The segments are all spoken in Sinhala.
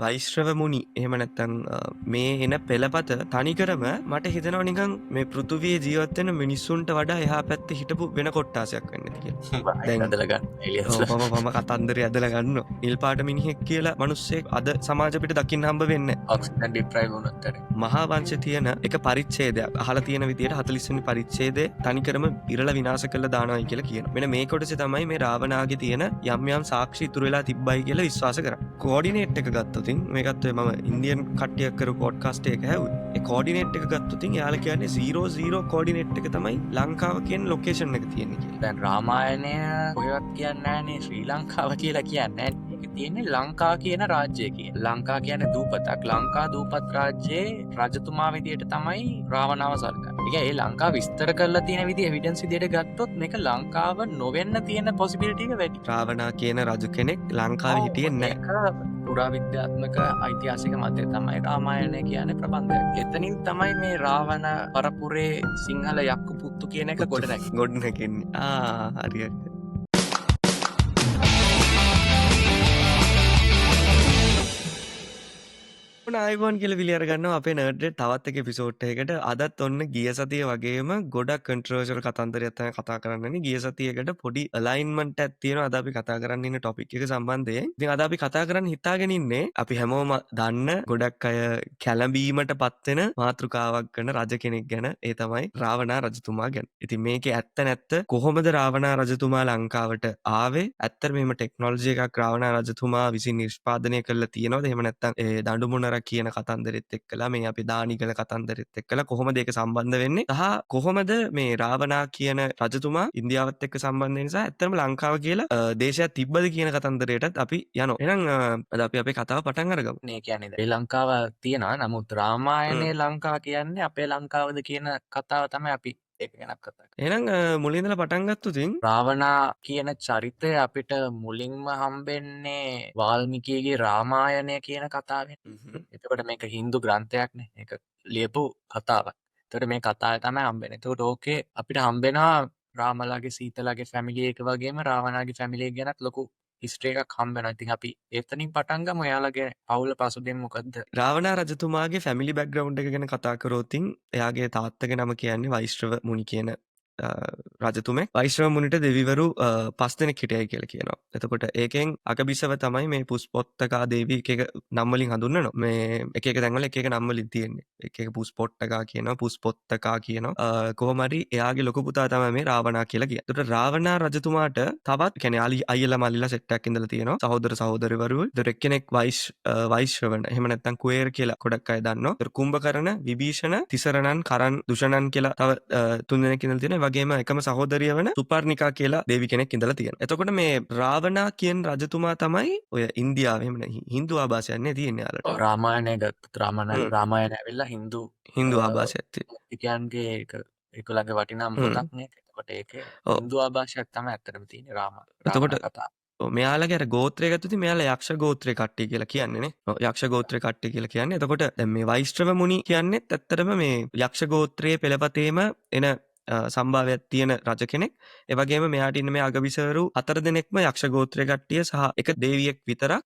වෛශ්‍රව මුනි එහෙම නැත්නම් මේ එන පෙළපත තනිකරම මට හිතෙනවා නිකන් මේ පෘථුවියේ ජීවත් වෙන මිනිස්සුන්ට වඩා එහා පැත්තේ හිටපු වෙන කොට්ටාසයක් වෙන්න ඇති කියලා. දැන් ඇදලා ගන්න එලියන්ස්ලා. ඔව්, මම කතන්දරේ ඇදලා ගන්නවා. නිල් පාට මිනිහෙක් කියලා මිනිස්සෙක් අද සමාජ පිට දකින්න හම්බ වෙන්නේ නැහැ. ඔක්සිජන් ඩිප්‍රයිව් වුණොත් හරි. මහා වංශේ තියෙන එක පරිච්ඡේදයක් අහලා තියෙන විදියට 40 වෙනි පරිච්ඡේදයේ තනිකරම ඉරලා විනාශ කරලා දානවායි කියලා කියනවා. මෙන්න මේ කොටසේ තමයි මේ රාවණාගේ තියෙන යම් යම් සාක්ෂි ඉතුරු වෙලා තිබ්බයි කියලා විශ්වාස කරන්නේ. කෝඩිනේට් එක ගත්තොත් මේකත් ඔය මම ඉන්දියන් කට්ටියක් කරපු පොඩ්කාස්ට් එක ඇහුවේ. ඒ කෝඩිනේට් එක ගත්තොත් එයාලා කියන්නේ 00 කෝඩිනේට් එක තමයි ලංකාව කියන ලොකේෂන් එක තියෙන්නේ කියලා. දැන් රාමායනය කොහෙවත් කියන්නේ නෑනේ ශ්‍රී ලංකාව කියලා කියන්නේ නෑ. ඒක තියෙන්නේ ලංකා කියන රාජ්‍යය කියන. ලංකා කියන්නේ දූපතක්. ලංකා දූපත් රාජ්‍යයේ රජතුමා විදියට තමයි රාවණව සලකන්නේ. ඒ කියන්නේ ඒ ලංකාව විස්තර කරලා තියෙන විදිය එවිඩන්ස් විදියට ගත්තොත් මේක ලංකාව නොවෙන්න තියෙන පොසිබිලිටි එක වැඩි. රාවණා කියන රජු කෙනෙක් ලංකාවේ හිටියේ නෑ. ඒක පුරාවිද්‍යාත්මක ඓතිහාසික මතය තමයි රාමායනය කියන්නේ ප්‍රබන්ධයක්. එතනින් තමයි මේ රාවණ පරපුරේ සිංහල යක්කු පුත්තු කියන එක ගොඩනැගෙන්නේ. ගොඩනැගෙන්නේ. ආ හරි හරි. ඔන්න ආයුබෝවන් කියලා පිළි අරගන්නවා අපේ නර්ඩ් රෙඩ් තවත් එක එපිසෝඩ් එකකට. අදත් ඔන්න ගිය සතිය වගේම ගොඩක් කන්ට්‍රොවර්ෂල් කතන්දරයක් තමයි කතා කරන්න යන්නේ. ගිය සතියකට පොඩි අලයින්මන්ට් එකක් තියෙනවා අද අපි කතා කරන්න ඉන්න ටොපික් එක සම්බන්ධයෙන්. ඉතින් අද අපි කතා කරන්න හිතාගෙන ඉන්නේ අපි හැමෝම දන්න ගොඩක් අය කැළඹීමට පත් වෙන මාතෘකාවක් කරන රජ කෙනෙක් ගැන. ඒ තමයි රාවණා රජතුමා ගැන. ඉතින් මේකේ ඇත්ත නැත්ත කොහොමද රාවණා රජතුමා ලංකාවට ආවේ? ඇත්තටම මෙහෙම ටෙක්නොලොජි එකක් රාවණා රජතුමා විසින් නිෂ්පාදනය කරලා තියෙනවද? එහෙම නැත්නම් ඒ දඬු මොනර කියන කතන්දරෙත් එක්කලා මේ අපි දානිගල කතන්දරෙත් එක්කලා කොහොමද ඒක සම්බන්ධ වෙන්නේ? සහ කොහොමද මේ රාවණා කියන රජතුමා ඉන්දියාවත් එක්ක සම්බන්ධ වෙන නිසා ඇත්තටම ලංකාව කියලා දේශයක් තිබ්බද කියන කතන්දරයටත් අපි යනවා. එහෙනම් අද අපි අපේ කතාව පටන් අරගමු. මේ කියන්නේ ශ්‍රී ලංකාව තියෙනවා. නමුත් රාමායනයේ ලංකා කියන්නේ අපේ ලංකාවද කියන කතාව තමයි අපි ඒක ගැනත් කතා කරන්නේ. එහෙනම් මුලින් ඉඳලා පටන් ගත්තොත් රාවණා කියන චරිතය අපිට මුලින්ම හම්බෙන්නේ වාල්මීකිගේ රාමායනය කියන කතාවෙන්. එතකොට මේක හින්දු ග්‍රන්ථයක්නේ. ඒක ලියපු කතාවක්. එතකොට මේ කතාව තමයි හම්බෙන්නේ. එතකොට ඕකේ අපිට හම්බෙනවා රාමලාගේ සීතලාගේ ෆැමිලි එක වගේම රාවණාගේ ෆැමිලි එක ගැනත් ලොකු හිස්ටරි එකක් හම්බ වෙනවා. ඉතින් අපි එතනින් පටන් ගමු. එයාලගේ පවුල පසුබිම මොකද්ද? රාවණා රජතුමාගේ ෆැමිලි බැක්ග්‍රවුන්ඩ් එක ගැන කතා කරොත් එයාගේ තාත්තගේ නම කියන්නේ වෛශ්‍රව මුනි කියන රජතුමෙක්. වෛශ්‍රව මුනිට දෙවිවරු 5 දෙනෙක් හිටියයි කියලා කියනවා. එතකොට ඒකෙන් අගබිසව තමයි මේ පුස්පොත්තකා දේවී එක එක නම් වලින් හඳුන්වනවා. මේ එක එක තැන්වල එක එක නම් වලින් තියෙන්නේ. එක එක පුස්පොට්ටකා කියනවා, පුස්පොත්තකා කියනවා. කොහොම හරි එයාගේ ලොකු පුතා තමයි මේ රාවණා කියලා කියන්නේ. එතකොට රාවණා රජතුමාට තවත් කියන්නේ අයියලා මල්ලිලා සෙට් එකක් ඉඳලා තියෙනවා. සහෝදර සහෝදරිවරු. එතකොට එක්කෙනෙක් වෛශ්‍රවණ එහෙම නැත්නම් කුවේර කියලා ගොඩක් අය දන්නවා. එතකොට කුම්භකරණ, විභීෂණ, තිසරණන්, කරන්, දුෂණන් කියලා තව 3 දෙනෙක් ඉඳලා තියෙනවා. වගේම එකම සහෝදරිය වන සුපර්ණිකා කියලා දේවි කෙනෙක් ඉඳලා තියෙනවා. එතකොට මේ රාවණා කියන රජතුමා තමයි ඔය ඉන්දියාවේ එහෙම නැ හින්දු ආభాසයක් නේ තියෙන්නේ යාලට. රාමායනය ගත්තොත් රාමායනය ඇවිල්ලා හින්දු ආభాසයක් තියෙනවා. කියන්නේ ඒක ඒගොල්ලන්ගේ වටිනාම පොතක් නේ. එතකොට ඒකේ හින්දු ආభాසයක් තමයි ඇත්තටම තියෙන්නේ රාමායන කතාව. මෙයාලගේ අර ගෝත්‍රය ගත්තොත් මෙයාලා යක්ෂ ගෝත්‍රේ කට්ටිය කියලා කියන්නේ නේ. ඔව් යක්ෂ ගෝත්‍රේ කට්ටිය කියලා කියන්නේ. එතකොට දැන් මේ වෛශ්‍රව මුනි කියන්නේත් ඇත්තටම මේ යක්ෂ ගෝත්‍රයේ පෙළපතේම එන සම්භාවයක් තියෙන රජ කෙනෙක්. ඒ වගේම මෙයාට ඉන්න මේ අගවිසවරු 4 දෙනෙක්ම යක්ෂ ගෝත්‍රයේ කට්ටිය සහ එක දේවියෙක් විතරක්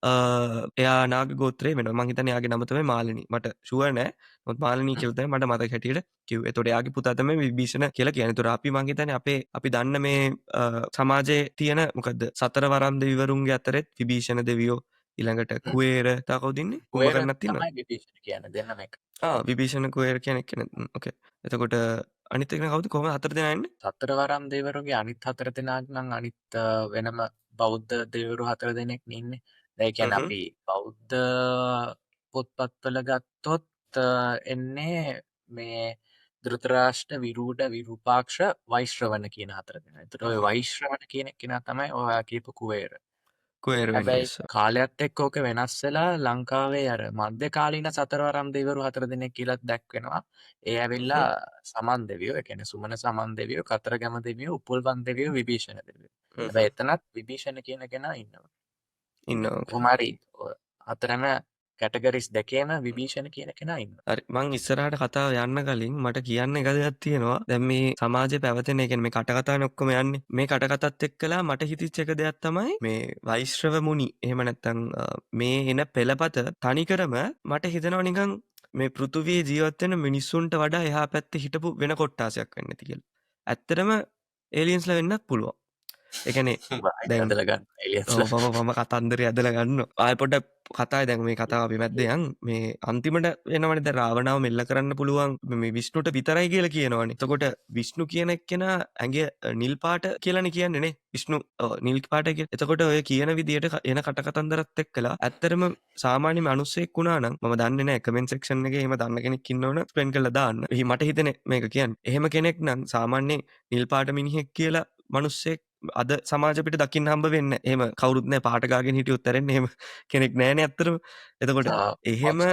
එයා නාග ගෝත්‍රයේ වෙනවා. මං හිතන්නේ එයාගේ නම තමයි මාලිනී. මට ෂුවර් නෑ. නමුත් මාලිනී කියලා තමයි මට මතක හැටියට කිව්වේ. එතකොට එයාගේ පුතා තමයි විභීෂණ කියලා කියන්නේ. එතකොට අපි මං හිතන්නේ අපි දන්න මේ සමාජයේ තියෙන මොකද්ද සතර වරම් දෙවිවරුන්ගේ අතරෙත් විභීෂණ දෙවියෝ ඊළඟට කුවේර තව කවුද ඉන්නේ? කුඹකරණක් තියෙනවද? තමයි විභීෂණ කියන්නේ දෙන්නම එක. ආ විභීෂණ කුවේර කියන එක්කෙනෙක්. ඕකේ. එතකොට අනිත් එක කවුද? කොහොමද 4 දෙනා ඉන්නේ? සතර වරම් දෙවිවරුගේ අනිත් 4 දෙනාට නම් අනිත් වෙනම බෞද්ධ දෙවිවරු 4 දෙනෙක් ඉන්නේ. දැන් ඒ කියන්නේ අපි බෞද්ධ පොත්පත්වල ගත්තොත් එන්නේ මේ ධෘතරාෂ්ට්‍ර, විරූඪ, විරූපාක්ෂ, වෛශ්‍රවණ කියන 4 දෙනා. එතකොට ඔය වෛශ්‍රවණ කියන කෙනා තමයි ඔයා කියපු කුවේර. කුවේර හැබැයි කාලයත් එක්ක ඕක වෙනස් වෙලා ලංකාවේ අර මධ්‍ය කාලීන සතරවරම් දෙවිවරු 4 දෙනෙක් කියලාත් දැක්වෙනවා. ඒ ඇවිල්ලා සමන් දෙවියෝ, ඒ කියන්නේ සුමන සමන් දෙවියෝ, කතරගම දෙවියෝ, උපුල්වන් දෙවියෝ, විභීෂණ දෙවියෝ. හැබැයි එතනත් විභීෂණ කියන කෙනා ඉන්නවා. ඉන්නවා. කොහොම හරි හතරම කැටගරිස් දෙකේම විභීෂණ කියන කෙනා ඉන්නවා. හරි, මං ඉස්සරහට කතාව යන්න කලින් මට කියන්න එක දෙයක් තියෙනවා. දැන් මේ සමාජයේ පැවතෙන, ඒ කියන්නේ මේ කටකතානේ ඔක්කොම යන්නේ. මේ කටකතත් එක්කලා මට හිතිච්ච එක දෙයක් තමයි මේ වෛශ්‍රව මුනි එහෙම නැත්නම් මේ එන පෙළපත තනිකරම මට හිතෙනවා නිකන් මේ පෘථුවියේ ජීවත් වෙන මිනිස්සුන්ට වඩා එහා පැත්තේ හිටපු වෙන කොට්ටාසයක් වෙන්න ඇති කියලා. ඇත්තටම ඒලියන්ස්ලා වෙන්නත් පුළුවන්. ඒ කියන්නේ දැන් ඇදලා ගන්න ඒලියන්ස්ලා. ඔව්, මම කතන්දරේ ඇදලා ගන්නවා. ආයෙ පොඩ්ඩක් කතාවේ දැන් මේ කතාව අපි මැද්දේ යන් මේ අන්තිමට එනවනේ දැන් රාවණාව මෙල්ල කරන්න පුළුවන් මේ විෂ්ණුට විතරයි කියලා කියනවනේ. එතකොට විෂ්ණු කියන එක්කෙනා ඇඟේ නිල් පාට කියලානේ කියන්නේ නේ. විෂ්ණු ඔව් නිල් පාට කියලා. එතකොට ඔය කියන විදියට එන කට කතන්දරත් එක්කලා ඇත්තටම සාමාන්‍ය මිනිස්සෙක් වුණා නම් මම දන්නේ නෑ, කමෙන්ට් සෙක්ෂන් එකේ එහෙම දන්න කෙනෙක් ඉන්නවනම් එක්ස්ප්ලেইন කරලා දාන්න. මට හිතෙන්නේ මේක කියන්නේ. එහෙම කෙනෙක් නම් සාමාන්‍ය නිල් පාට මිනිහෙක් කියලා මිනිස්සෙක් අද සමාජ අපිට දකින්න හම්බ වෙන්නේ නැහැ. එහෙම කවුරුත් නැහැ පාට ගාගෙන හිටියොත් ඇරෙන්න එහෙම කෙනෙක් නැහැනේ ඇත්තටම. එතකොට එහෙම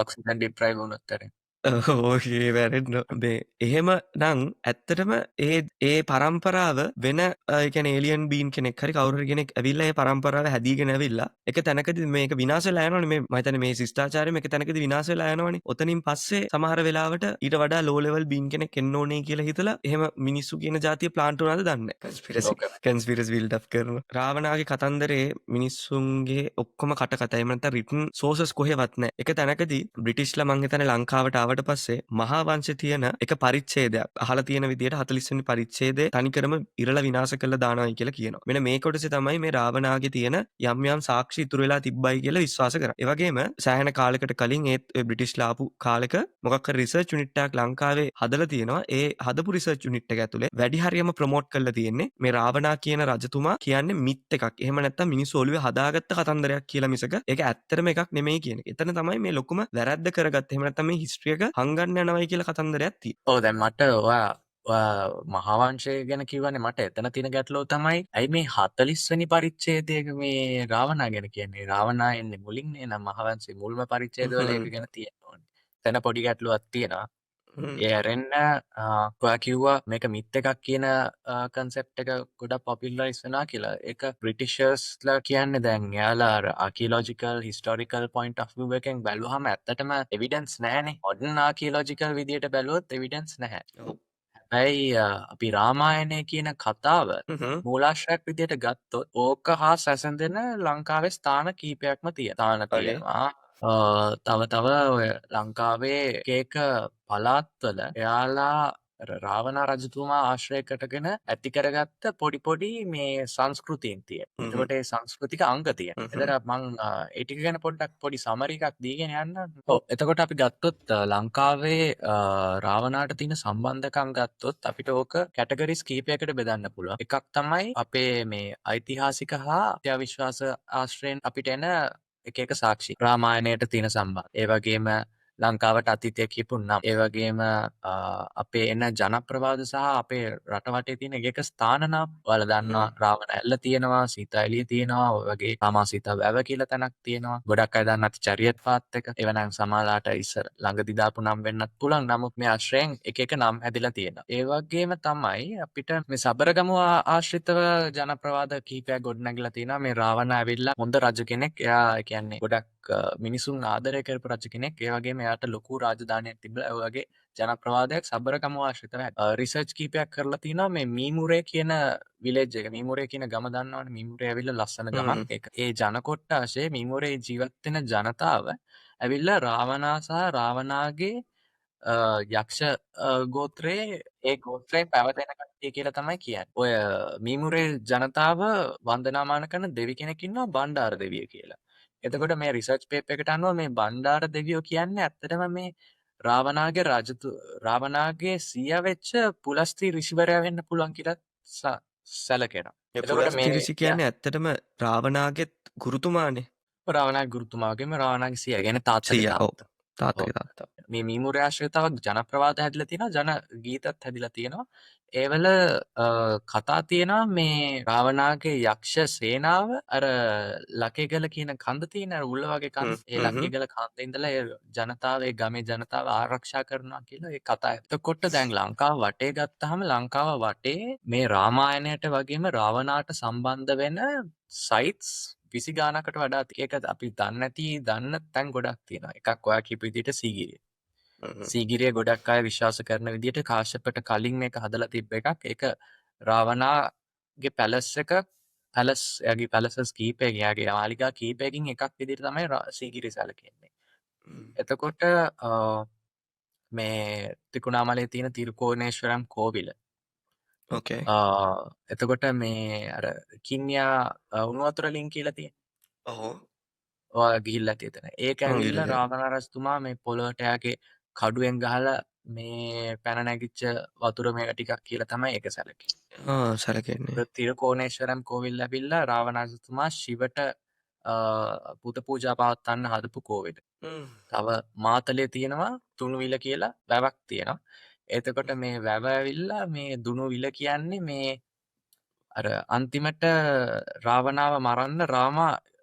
ඔක්සිජන් ඩිප්‍රයිව් වුණොත් ඇරෙන්න. ඔව් ඒ වැරෙන්න. මේ එහෙම නම් ඇත්තටම ඒ ඒ පරම්පරාව වෙන ඒ කියන්නේ ඒලියන් බීන් කෙනෙක් හරි කවුරු හරි කෙනෙක් ඇවිල්ලා ඒ පරම්පරාව හැදීගෙන ඇවිල්ලා එක තැනකදී මේක විනාශ වෙලා යනවනේ. මේ මම හිතන්නේ මේ ශිෂ්ටාචාරයම එක තැනකදී විනාශ වෙලා යනවනේ. ඔතනින් පස්සේ සමහර වෙලාවට ඊට වඩා ලෝ ලෙවල් බීන් කෙනෙක් එන්න ඕනේ කියලා හිතලා එහෙම මිනිස්සු කියන ජාතිය ප්ලාන්ට් වුණාද දන්නේ නැහැ. කන්ස්පිරසි කන්ස්පිරසි බිල්ඩ් අප් කරනවා. රාවණාගේ කතන්දරේ මිනිස්සුන්ගේ ඔක්කොම කටකතා එහෙම නැත්නම් රිටන් සෝසස් කොහෙවත් නැහැ. එක තැනකදී බ්‍රිටිෂ්ලා මං හිතන්නේ ලංකාවට ආවට පස්සේ මහා වංශේ තියෙන එක පරිච්ඡේදයක් අහලා තියෙන විදියට 40 වෙනි පරිච්ඡේදය තනිකරම ඉරලා විනාශ කරලා දානවායි කියලා කියනවා. මෙන්න මේ කොටසේ තමයි මේ රාවණාගේ තියෙන යම් යම් සාක්ෂි ඉතුරු වෙලා තිබ්බයි කියලා විශ්වාස කරන්නේ. ඒ වගේම සෑහෙන කාලයකට කලින් ඒත් ඔය බ්‍රිටිෂ්ලා ආපු කාලෙක මොකක් හරි රිසර්ච් යුනිට් එකක් ලංකාවේ හදලා තියෙනවා. ඒ හදපු රිසර්ච් යුනිට් එක ඇතුලේ වැඩි හරියම ප්‍රොමෝට් කරලා තියෙන්නේ මේ රාවණා කියන රජතුමා කියන්නේ මිත් එකක්. එහෙම නැත්නම් මිනිස්සු ඔළුවේ හදාගත්ත කතන්දරයක් කියලා මිසක ඒක ඇත්තටම එකක් නෙමෙයි කියන එක. එතන තමයි මේ ලොකුම වැරැද්ද කරගත්තේ. එහෙම නැත්නම් මේ හිස්ටරි එක හංගන්න යනවයි කියලා කතන්දරයක් තියෙනවා. ඔව්, දැන් මට ඔයා මහාවංශය ගැන කිව්වනේ, මට එතන තියෙන ගැටලුව තමයි ඇයි මේ 40 වෙනි පරිච්ඡේදයක මේ රාවණා ගැන කියන්නේ. රාවණා එන්නේ මුලින් නේ නම් මහාවංශයේ මුල්ම පරිච්ඡේදවල ඒක ගැන තියෙන්න ඕනේ. එතන පොඩි ගැටලුවක් තියෙනවා. ඒ ඇරෙන්න ඔයා කිව්වා මේක මිත් එකක් කියන කන්සෙප්ට් එක ගොඩක් පොපියුලරයිස් වෙනවා කියලා. ඒක බ්‍රිටිෂර්ස්ලා කියන්නේ දැන් එයාලා අර ආකියොලොජිකල් හිස්ටොරිකල් පොයින්ට් ඔෆ් වීව් එකෙන් බැලුවහම ඇත්තටම එවිඩන්ස් නැහැනේ. මොඩර්න් ආකියොලොජිකල් විදියට බැලුවොත් එවිඩන්ස් නැහැ. හැබැයි අපි රාමායනය කියන කතාව මූලාශ්‍රයක් විදියට ගත්තොත් ඕක හා සැසඳෙන ලංකාවේ ස්ථාන කීපයක්ම තියෙනවා. ස්ථාන තියෙනවා. තව තව ඔය ලංකාවේ එක එක පළාත්වල එයාලා රාවණ රජතුමා ආශ්‍රය කරගෙන ඇති කරගත්ත පොඩි පොඩි මේ සංස්කෘතීන් තියෙනවා. එතකොට ඒ සංස්කෘතික අංග තියෙනවා. එතකොට මං ඒ ටික ගැන පොඩ්ඩක් පොඩි සමරි එකක් දීගෙන යන්නම්. ඔව්, එතකොට අපි ගත්තොත් ලංකාවේ රාවණාට තියෙන සම්බන්ධකම් ගත්තොත් අපිට ඕක කැටගරිස් කීපයකට බෙදන්න පුළුවන්. එකක් තමයි අපේ මේ ඓතිහාසික හා විශ්වාස ආශ්‍රයෙන් අපිට එන එක එක සාක්ෂි. රාමායනයට තියෙන සම්බන්ධ. ඒ වගේම ලංකාවට අතීතය කියපු නම්. ඒ වගේම අපේ එන ජනප්‍රවාද සහ අපේ රට වටේ තියෙන එක එක ස්ථාන නම්. ඔයාලා දන්නවා රාවණ ඇල්ල තියෙනවා, සීතා එළිය තියෙනවා, ඔය වගේ රාමා සීතා වැව කියලා තැනක් තියෙනවා. ගොඩක් අය දන්නා චරියට් පාත් එක. ඒවා නම් සමහරලාට ඉස්සර ළඟදි දාපු නම් වෙන්නත් පුළුවන්. නමුත් මේ ආශ්‍රයෙන් එක එක නම් හැදිලා තියෙනවා. ඒ වගේම තමයි අපිට මේ සබරගමු ආශ්‍රිතව ජනප්‍රවාද කිහිපයක් ගොඩනැගිලා තියෙනවා. මේ රාවණ ඇවිල්ලා හොඳ රජ කෙනෙක්. එයා ඒ කියන්නේ ගොඩක් මිනිසුන් ආදරය කරපු රජ කෙනෙක්. ඒ වගේම එයාට ලොකු රාජධානියක් තිබිලා ඒ වගේ ජනප්‍රවාදයක් සබරගමු ආශ්‍රිතව රිසර්ච් කීපයක් කරලා තිනවා. මේ මීමුරේ කියන විලේජ් එක, මීමුරේ කියන ගම දන්නවනේ. මීමුරේ ඇවිල්ලා ලස්සන ගමක්. ඒක ඒ ජන කොට්ටාශයේ මීමුරේ ජීවත් වෙන ජනතාව ඇවිල්ලා රාවණා සහ රාවණාගේ යක්ෂ ගෝත්‍රයේ ඒ ගෝත්‍රයෙන් පැවතෙන කට්ටිය කියලා තමයි කියන්නේ. ඔය මීමුරේ ජනතාව වන්දනාමාන කරන දෙවි කෙනෙක් ඉන්නවා බණ්ඩාර දෙවිය කියලා. එතකොට මේ රිසර්ච් පේපර් එකට අනුව මේ බණ්ඩාර දෙවියෝ කියන්නේ ඇත්තටම මේ රාවණාගේ රාවණාගේ සීයා වෙච්ච පුලස්ති ඍෂිවරයා වෙන්න පුළුවන් කියලා සැලකෙනවා. ඒ එතකොට පුලස්ති මේ ඍෂි කියන්නේ ඇත්තටම රාවණාගේ ගුරුතුමානේ. රාවණාගේ ගුරුතුමාගේම රාවණාගේ සීයා කියන්නේ තාත්තගේ සීයා, ඔව්. තාත්තා. තාත්තගේ තාත්තා. මේ මීමුරේ ආශ්‍රිත තව ජනප්‍රවාද හැදිලා තියෙනවා, ජන ගීතත් හැදිලා තියෙනවා. ඒවල කතා තියෙනවා මේ රාවණාගේ යක්ෂ සේනාව අර ලකේගල කියන කන්ද තියෙන අර උල්ල වගේ කන්ද, ඒ ලකේගල කන්ද ඉඳලා ඒ ජනතාව, ඒ ගමේ ජනතාව ආරක්ෂා කරනවා කියලා ඒ කතා. එතකොට දැන් ලංකාව වටේ ගත්තාම ලංකාව වටේ මේ රාමායනයට වගේම රාවණාට සම්බන්ධ වෙන සයිට්ස් 20 ගානකට වඩා ඒක අපි දන්නේ නැති දන්න තැන් ගොඩක් තියෙනවා. එකක් ඔයා කියපු විදිහට සීගිරිය. සීගිරිය ගොඩක් අය විශ්වාස කරන විදිහට කාශ්‍යපට කලින් මේක හදලා තිබ්බ එකක්. ඒක රාවණාගේ පැලස් එක, පැලස් එයාගේ පැලසස් කීපයකින්, එයාගේ මාලිගා කීපයකින් එකක් විදිහට තමයි සීගිරිය සැලකෙන්නේ. එතකොට මේ ත්‍රිකුණාමලයේ තියෙන තිරුකෝණේශ්වරම් කෝවිල. එතකොට මේ අර කින්යා උණු වතුර ලින් කියලා තියෙන. ඔයා ගිහිල්ලා තියෙන. ඒක මං ඇවිල්ලා ගිහිල්ලා. රාවණ රජතුමා මේ පොළොවට එයාගේ කඩුවෙන් ගහලා මේ පැන නැගිච්ච වතුර මේක ටිකක් කියලා තමයි ඒක සැලකෙන්නේ. සැලකෙන්නේ. තිරුකෝණේශ්වරම් කෝවිල් ඇවිල්ලා රාවණ රජතුමා ශිවට පුත පූජා පවත්වන්න හදපු කෝවිල. තව මාතලේ තියෙනවා තුනුවිල කියලා වැවක් තියෙනවා. එතකොට මේ වැව ඇවිල්ලා මේ දුනුවිල කියන්නේ මේ අර අන්තිමට රාවණාව මරන්න රාමා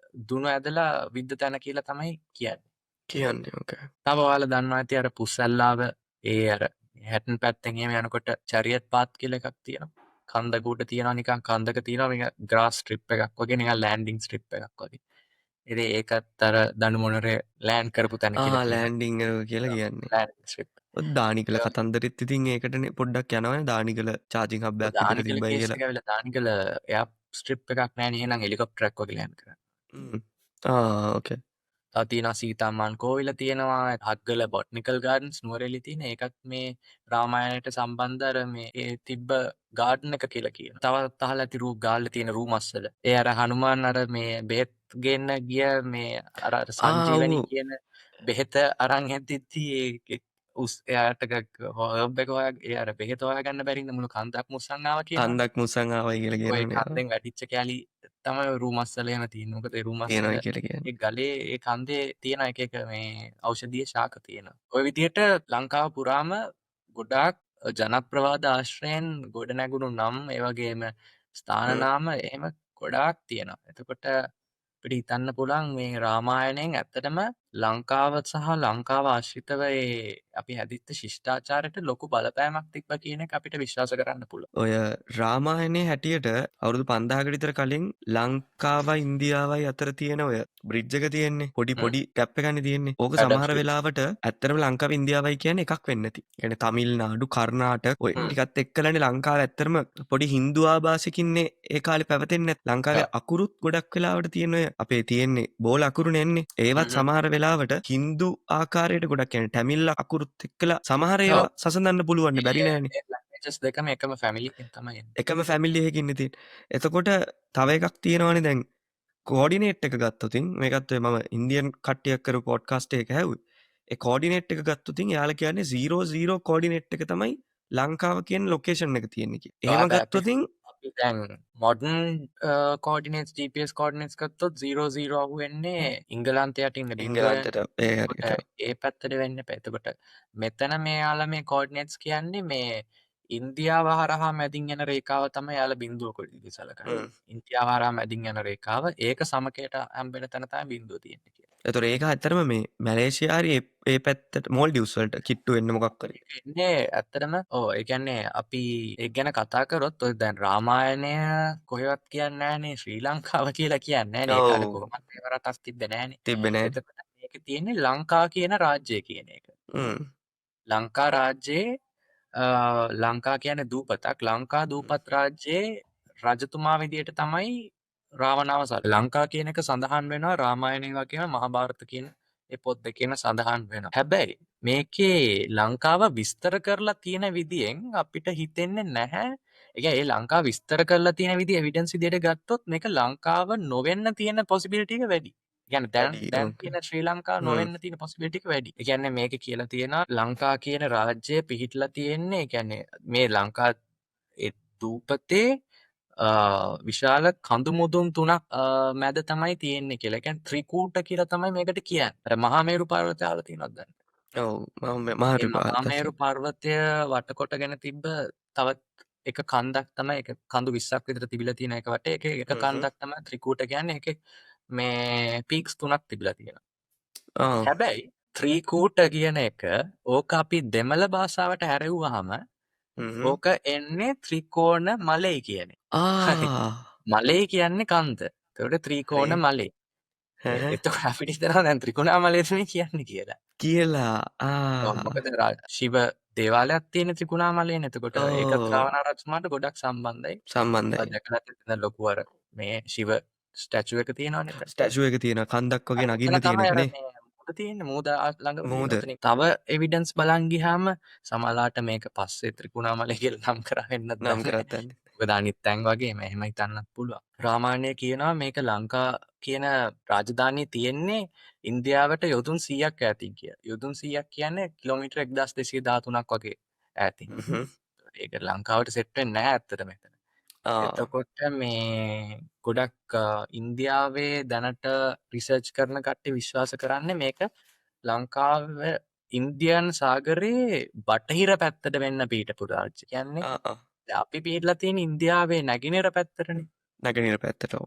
දුනු ඇදලා විද්ද තැන කියලා තමයි කියන්නේ. කියන්නේ, ඕකේ. තව ඔයාලා දන්නවා ඇති අර පුස්සල්ලාව ඒ අර හැටන් පැත්තෙන් එහෙම යනකොට චැරියට් පාත් කියලා එකක් තියෙනවා. කන්දක උඩ තියෙනවා, නිකන් කන්දක තියෙනවා නිකන් ග්‍රාස් ස්ට්‍රිප් එකක් වගේ, නිකන් ලෑන්ඩින් ස්ට්‍රිප් එකක් වගේ. ඉතින් ඒකත් අර දනු මොනරේ ලෑන්ඩ් කරපු තැන කියලා කියනවා. ලෑන්ඩින් එක කියලා කියන්නේ. Landing strip. ඔය දානිකල කතන්දරෙත් ඉතින් ඒකටනේ පොඩ්ඩක් යනවනේ, දානිකල චාජින් හබ් එකක් විතර දානිකල තිබ්බයි කේස් කියලා. එක ඇවිල්ලා දානිකල එයා ස්ට්‍රිප් එකක් නෑනේ, එහෙනම් හෙලිකොප්ටරයක් වගේ ලෑන්ඩ් කරන්න. ඕකේ. තව තියෙනවා සීතාමාන් කෝවිල තියෙනවා, හග්ගල බොටනිකල් ගාඩන්ස් නුවරඑළිය තියෙන, ඒකත් මේ රාමායනයට සම්බන්ධ අර මේ ඒ තිබ්බ ගාඩන් එක කියලා කියනවා. තවත් අහලා ඇති ගාල්ලේ තියෙන රූමස්සල. ඒ අර හනුමාන් අර මේ බෙහෙත් ගෙන්න ගිය මේ අර අර සංජීවනි කියන බෙහෙත අරන් ඇද්දිද්දි ඒ උස් එයාට හර්බ් එක හොයා ඒ අර බෙහෙත හොයාගන්න බැරි ඉඳ මුළු කන්දක් මුස්සන් ආවා කියනවා. කන්දක් මුස්සන් ආවයි කියලා ඔය කියනවනේ. කන්දෙන් වැටිච්ච කෑලි තමයි ඔය රූමස්සල එහෙම තියෙන්නේ. මොකද ඒ රූමස්සල තියෙනවා කියලා කියන්නේ. ඒ ගලේ ඒ කන්දේ තියෙන එක එක මේ ඖෂධීය ශාක තියෙනවා. ඔය විදිහට ලංකාව පුරාම ගොඩාක් ජනප්‍රවාද ආශ්‍රයෙන් ගොඩනැගුණු නම්, ඒ වගේම ස්ථාන නාම එහෙම ගොඩාක් තියෙනවා. එතකොට අපිට හිතන්න පුළුවන් මේ රාමායනයෙන් ඇත්තටම ලංකාව සහ ලංකාව ආශ්‍රිතව ඒ අපි හැදිච්ච ශිෂ්ටාචාරයට ලොකු බලපෑමක් තිබ්බ කියන එක අපිට විශ්වාස කරන්න පුළුවන්. ඔය රාමායනයේ හැටියට අවුරුදු 5000කට විතර කලින් ලංකාවයි ඉන්දියාවයි අතර තියෙන ඔය බ්‍රිජ් එක තියෙන්නේ පොඩි පොඩි ගැප් එකනේ තියෙන්නේ. ඕක සමහර වෙලාවට ඇත්තටම ලංකාව ඉන්දියාවයි කියන්නේ එකක් වෙන්නේ නැති. ඒ කියන්නේ තමිල්නාඩු, කර්ණාටක ඔය ටිකත් එක්කලානේ ලංකාව ඇත්තටම පොඩි හින්දු ආభాසකින්නේ ඒ කාලේ පැවතෙන්නේ නැත්. ලංකාවේ අකුරුත් ගොඩක් වෙලාවට තියෙන ඔය අපේ තියෙන්නේ බෝල අකුරුනේ එන්නේ. ඒවත් සමහර වෙලාවට හින්දු ආකාරයට ගොඩක් කියන්නේ ටැමිල් අකුරුත් එක්කලා සමහර ඒවා සසඳන්න පුළුවන් නේ, බැරි නෑනේ. ඒ ලැන්ග්වේජස් දෙකම එකම ෆැමිලි එකකින් තමයි එන්නේ. එකම ෆැමිලි එකකින් ඉන්නේ තියෙන්නේ. එතකොට තව එකක් තියෙනවනේ දැන් කෝඩිනේට් එක ගත්තොතින්, මේකත් ඔය මම ඉන්දියන් කට්ටියක් කරපු පොඩ්කාස්ට් එකක ඇහුවේ. ඒ කෝඩිනේට් එක ගත්තොතින් එයාලා කියන්නේ 0 0 කෝඩිනේට් එක තමයි ලංකාව කියන ලොකේෂන් එක තියෙන්නේ කියලා. එහෙම ගත්තොතින් අපි දැන් මොඩර්න් කෝඩිනේට්ස් GPS coordinates ගත්තොත් 0 0 අහු වෙන්නේ එංගලන්තයට ඉන්න බිඳුව. එංගලන්තයට ඒ හරියට. ඒ පැත්තට වෙන්න එපා. එතකොට මෙතන මෙයාලා මේ කෝඩිනේට්ස් කියන්නේ මේ ඉන්දියාව හරහා මැදින් යන රේඛාව තමයි එයාලා බිඳුව විදිහට සලකන්නේ. ඉන්දියාව හරහා මැදින් යන රේඛාව ඒක සමකයට හම්බෙන තැන තමයි බිඳුව තියෙන්නේ කියලා. එතකොට ඒක ඇත්තටම මේ මැලේසියා හරි ඒ පැත්තට මෝල්ඩිව්ස් වලට කිට්ටු වෙන්න මොකක් හරි. ඒක එන්නේ ඇත්තටම ඔව්, ඒ කියන්නේ අපි ඒක ගැන කතා කරොත් ඔය දැන් රාමායනය කොහෙවත් කියන්නේ නෑනේ, ශ්‍රී ලංකාව කියලා කියන්නේ නෑනේ. ඒ කාලේ කොහොමත් ඒව රටක් තිබ්බේ නෑනේ. තිබ්බේ නෑ. එතකොට මේකේ තියෙන්නේ ලංකා කියන රාජ්‍යය කියන එක. ලංකා රාජ්‍යයේ, ලංකා කියන්නේ දූපතක්. ලංකා දූපත් රාජ්‍යයේ රජතුමා විදියට තමයි රාවණව ලංකා කියන එක සඳහන් වෙනවා රාමායනය වගේම මහාභාරත කියන ඒ පොත් දෙකේම සඳහන් වෙනවා. හැබැයි මේකේ ලංකාව විස්තර කරලා තියෙන විදියෙන් අපිට හිතෙන්නේ නැහැ. ඒ කියන්නේ ඒ ලංකාව විස්තර කරලා තියෙන විදිය එවිඩන්ස් විදියට ගත්තොත් මේක ලංකාව නොවෙන්න තියෙන පොසිබිලිටි එක වැඩි. ඒ කියන්නේ දැන් තියෙන ශ්‍රී ලංකාව නොවෙන්න තියෙන පොසිබිලිටි එක වැඩි. ඒ කියන්නේ මේක කියලා තියෙනවා ලංකා කියන රාජ්‍යය පිහිටලා තියෙන්නේ, ඒ කියන්නේ මේ ලංකා ඒ දූපතේ විශාල කඳු මුදුන් තුනක් මැද තමයි තියෙන්නේ කියලා. ඒ කියන්නේ ත්‍රිකූට කියලා තමයි මේකට කියන්නේ. අර මහා මේරු පර්වතය අහලා තියෙනවද දන්නේ? ඔව්, මහා ඒ මේරු මහා පර්වතය. මේරු පර්වතය වටකොටගෙන තිබ්බ තවත් එක කන්දක් තමයි, ඒක කඳු 20ක් විතර තිබිලා තියෙන එක වටේ. ඒකේ එක කන්දක් තමයි ත්‍රිකූට කියන්නේ. ඒකේ මේ පීක්ස් තුනක් තිබිලා තියෙනවා. හැබැයි ත්‍රිකූට කියන එක ඕක අපි දෙමළ භාෂාවට හැරෙව්වහම ඕක එන්නේ ත්‍රිකෝණ මලයි කියන එක. හරි. මලයි කියන්නේ කන්ද. එතකොට හරි. ත්‍රිකෝණ මලේ. හහ. එතකොට අපිට හිතෙනවා දැන් ත්‍රිකුණාමලයද මේ කියන්නේ කියලා. කියලා. ඔව්, ආ. මොකද ශිව දේවාලයක් තියෙන ත්‍රිකුණාමලයනේ. එතකොට ඒකත් ඔව්. රාවණා රජතුමාට ගොඩක් සම්බන්ධයි. ඔය සම්බන්ධයි. දැකලා තියෙන ලොකු අර මේ ශිව ස්ටැචු එක තියෙනවනේ එතන. ස්ටැචු එක තියෙන කන්දක් අර වගේ ඔතන නගින්න තියෙන තමයි එක අර නේ. මේ මුහුද තියෙන්නේ, මුහුද ළඟම තියෙන මුහුද. ඔතනින්. තව එවිඩන්ස් බලන් ගියාම සමහරලාට මේක පස්සේ ත්‍රිකුණාමලය කියලා නම් කරා වෙන්නත් නම් දන්නේ කරත් නැහැ. දන්නේ. මොකද අනිත් තැන් වගේම එහෙම හිතන්නත් පුළුවන්. රාමායනයේ කියනවා මේක ලංකා කියන රාජධානිය තියෙන්නේ ඉන්දියාවට යොදුන් 100ක් ඈතින් කියලා. යොදුන් 100ක් කියන්නේ කිලෝමීටර් 1213ක් වගේ ඈතින්. හ්ම්. ඒක ලංකාවට සෙට් වෙන්නේ නැහැ ඇත්තටම එතන. ආ. එතකොට මේ ගොඩක් ඉන්දියාවේ දැනට රිසර්ච් කරන කට්ටිය විශ්වාස කරන්නේ මේක ලංකාව ඉන්දියන් සාගරයේ බටහිර පැත්තට වෙන්න පිහිටපු රාජ්‍ය. කියන්නේ ආ ආ. දැන් අපි පිහිටලා තියෙන ඉන්දියාවේ නැගෙනහිර පැත්තටනේ. නැගෙනහිර පැත්තට ඔව්.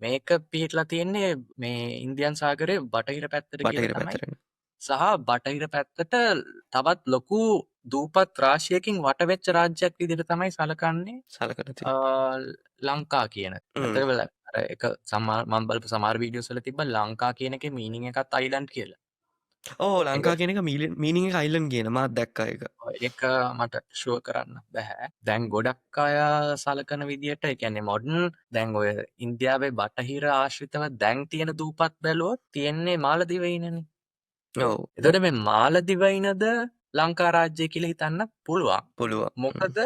මේක පිහිටලා තියෙන්නේ මේ ඉන්දියන් සාගරයේ බටහිර පැත්තට කියලා බටහිර තමයි. පැත්තට. සහ බටහිර පැත්තට තවත් ලොකු දූපත් රාශියකින් වටවෙච්ච රාජ්‍යයක් විදිහට තමයි සලකන්නේ සලකන තියෙන්නේ. ලංකා කියන. හ්ම්. ඇත්තටම අර එක සමහර මම බලපු සමහර වීඩියෝස් වල තිබ්බ ලංකා කියන එකේ මීනින් එකත් අයිලන්ඩ් කියලා. ඔව්, ඒක ලංකා කියන එක මීනින් එක අයිලන්ඩ් කියන මාත් දැක්කා ඒක. ඒක මට ෂුවර් කරන්න බැහැ. දැන් ගොඩක් අය සලකන විදියට, ඒ කියන්නේ මොඩර්න් දැන් ඔය ඉන්දියාවේ බටහිර ආශ්‍රිතව දැන් තියෙන දූපත් බැලුවොත් තියෙන්නේ මාලදිවයිනනේ. ඔව්. එතකොට මේ මාලදිවයිනද ලංකා රාජ්‍යය කියලා හිතන්න පුළුවන්. පුළුවන්. මොකද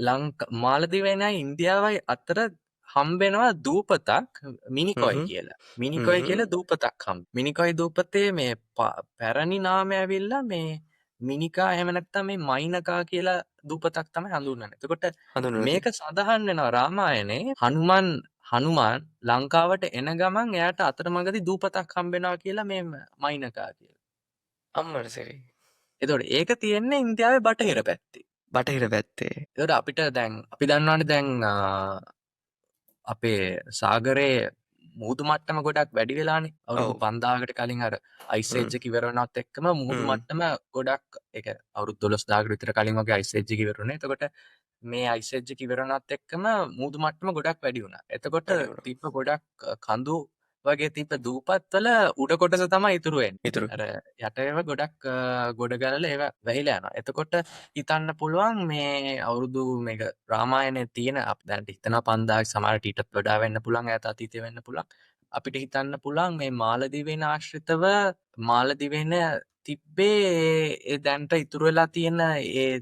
ලංකා මාලදිවයිනයි ඉන්දියාවයි අතර හම්බෙනවා දූපතක් මිනිකොයි කියලා. මිනිකොයි කියලා දූපතක් හම්බ. මිනිකොයි දූපතේ මේ පැරණි නාමය ඇවිල්ලා මේ මිනිකා එහෙම නැත්නම් මේ මයිනකා කියලා දූපතක් තමයි හඳුන්වන්නේ. එතකොට හඳුන්වන්නේ. මේක සඳහන් වෙනවා රාමායනේ හනුමාන් ලංකාවට එන ගමන් එයාට අතරමඟදී දූපතක් හම්බෙනවා කියලා මේ මයිනකා කියලා. අම්මට සරි. එතකොට ඒක තියෙන්නේ ඉන්දියාවේ බටහිර පැත්තේ. බටහිර පැත්තේ. එතකොට අපිට දැන් අපි දන්නවනේ දැන් අපේ සාගරයේ මුහුදු මට්ටම ගොඩක් වැඩි වෙලානේ. අවුරුදු ඔව්. 5000කට කලින් අර අයිස් ඒජ් එක ඉවර වෙනවත් එක්කම මුහුදු මට්ටම ගොඩක්, ඒක අවුරුදු 12000කට විතර කලින් වගේ අයිස් ඒජ් එක ඉවර වුණේ. එතකොට මේ අයිස් ඒජ් එක ඉවර වෙනවත් එක්කම මුහුදු මට්ටම ගොඩක් වැඩි වුණා. එතකොට වැඩි වුණා. තිබ්බ ගොඩක් කඳු වගේ තිබ්බ දූපත් වල උඩ කොටස තමයි ඉතුරු වෙන්නේ. ඉතුරු. අර යට ඒවා ගොඩක් ගොඩ ගලලා ඒවා වැහිලා යනවා. එතකොට හිතන්න පුළුවන් මේ අවුරුදු මේක රාමායනයේ තියෙන අපි දැනට හිතනවා 5000ක් සමහරට ඊටත් වඩා වෙන්න පුළුවන්, ඈත අතීතේ වෙන්න පුළුවන්. අපිට හිතන්න පුළුවන් මේ මාලදිවයින ආශ්‍රිතව මාලදිවයින තිබ්බේ ඒ දැනට ඉතුරු වෙලා තියෙන ඒ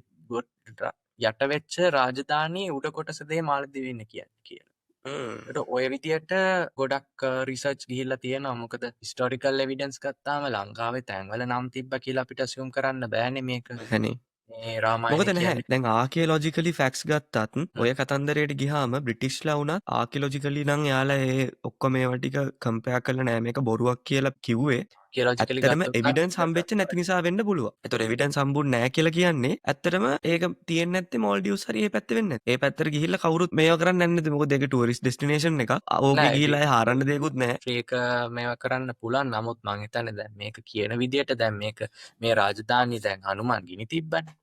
යට වෙච්ච රාජධානී උඩ කොටස දේ මාලදිවයින කියන්නේ කියලා. ඒකට ඔය විදියට ගොඩක් රිසර්ච් ගිහිල්ලා තියෙනවා. මොකද හිස්ටොරිකල් එවිඩන්ස් ගත්තාම ලංකාවේ තැන්වල නම් තිබ්බා කියලා අපිට ඇසියුම් කරන්න බෑනේ මේක. බෑනේ. මේ රාමායනේ මොකද නැහැ. කියන්නේ. දැන් ආකියොලොජිකලි ෆැක්ට්ස් ගත්තත් ඔය කතන්දරයට ගියාම බ්‍රිටිෂ්ලා වුණත් ආකියොලොජිකලි නම් එයාලා ඒ ඔක්කොම ඒවා ටික කම්පෙයාර් කරලා නෑ මේක බොරුවක් කියලා කිව්වේ. ආකියොලොජිකලි ඇත්තටම ගත්තොත් නම් එවිඩන්ස් හම්බෙච්ච නැති නිසා වෙන්න පුළුවන්. ඒතකොට එවිඩන්ස් හම්බුන්නේ නෑ කියලා කියන්නේ ඇත්තටම ඒක තියෙන්නේ නැත්තේ මෝල්ඩිව්ස් හරි ඒ පැත්තේ වෙන්නේ නැති. ඒ පැත්තට ගිහිල්ලා කවුරුත් මේවා කරන්නේ නැන්නේ. මොකද ඒක ටුවරිස්ට් ඩෙස්ටිනේෂන් එකක්. ඕකේ නෑ, ගිහිල්ලා අය හාරන්න දෙයක්වත් නෑ. ඒක මේවා කරන්න පුළුවන්. නමුත් මං හිතන්නේ දැන් මේක කියන විදියට දැන් මේක මේ රාජධානිය දැන් හනුමන් ගිනි තිබ්බනේ.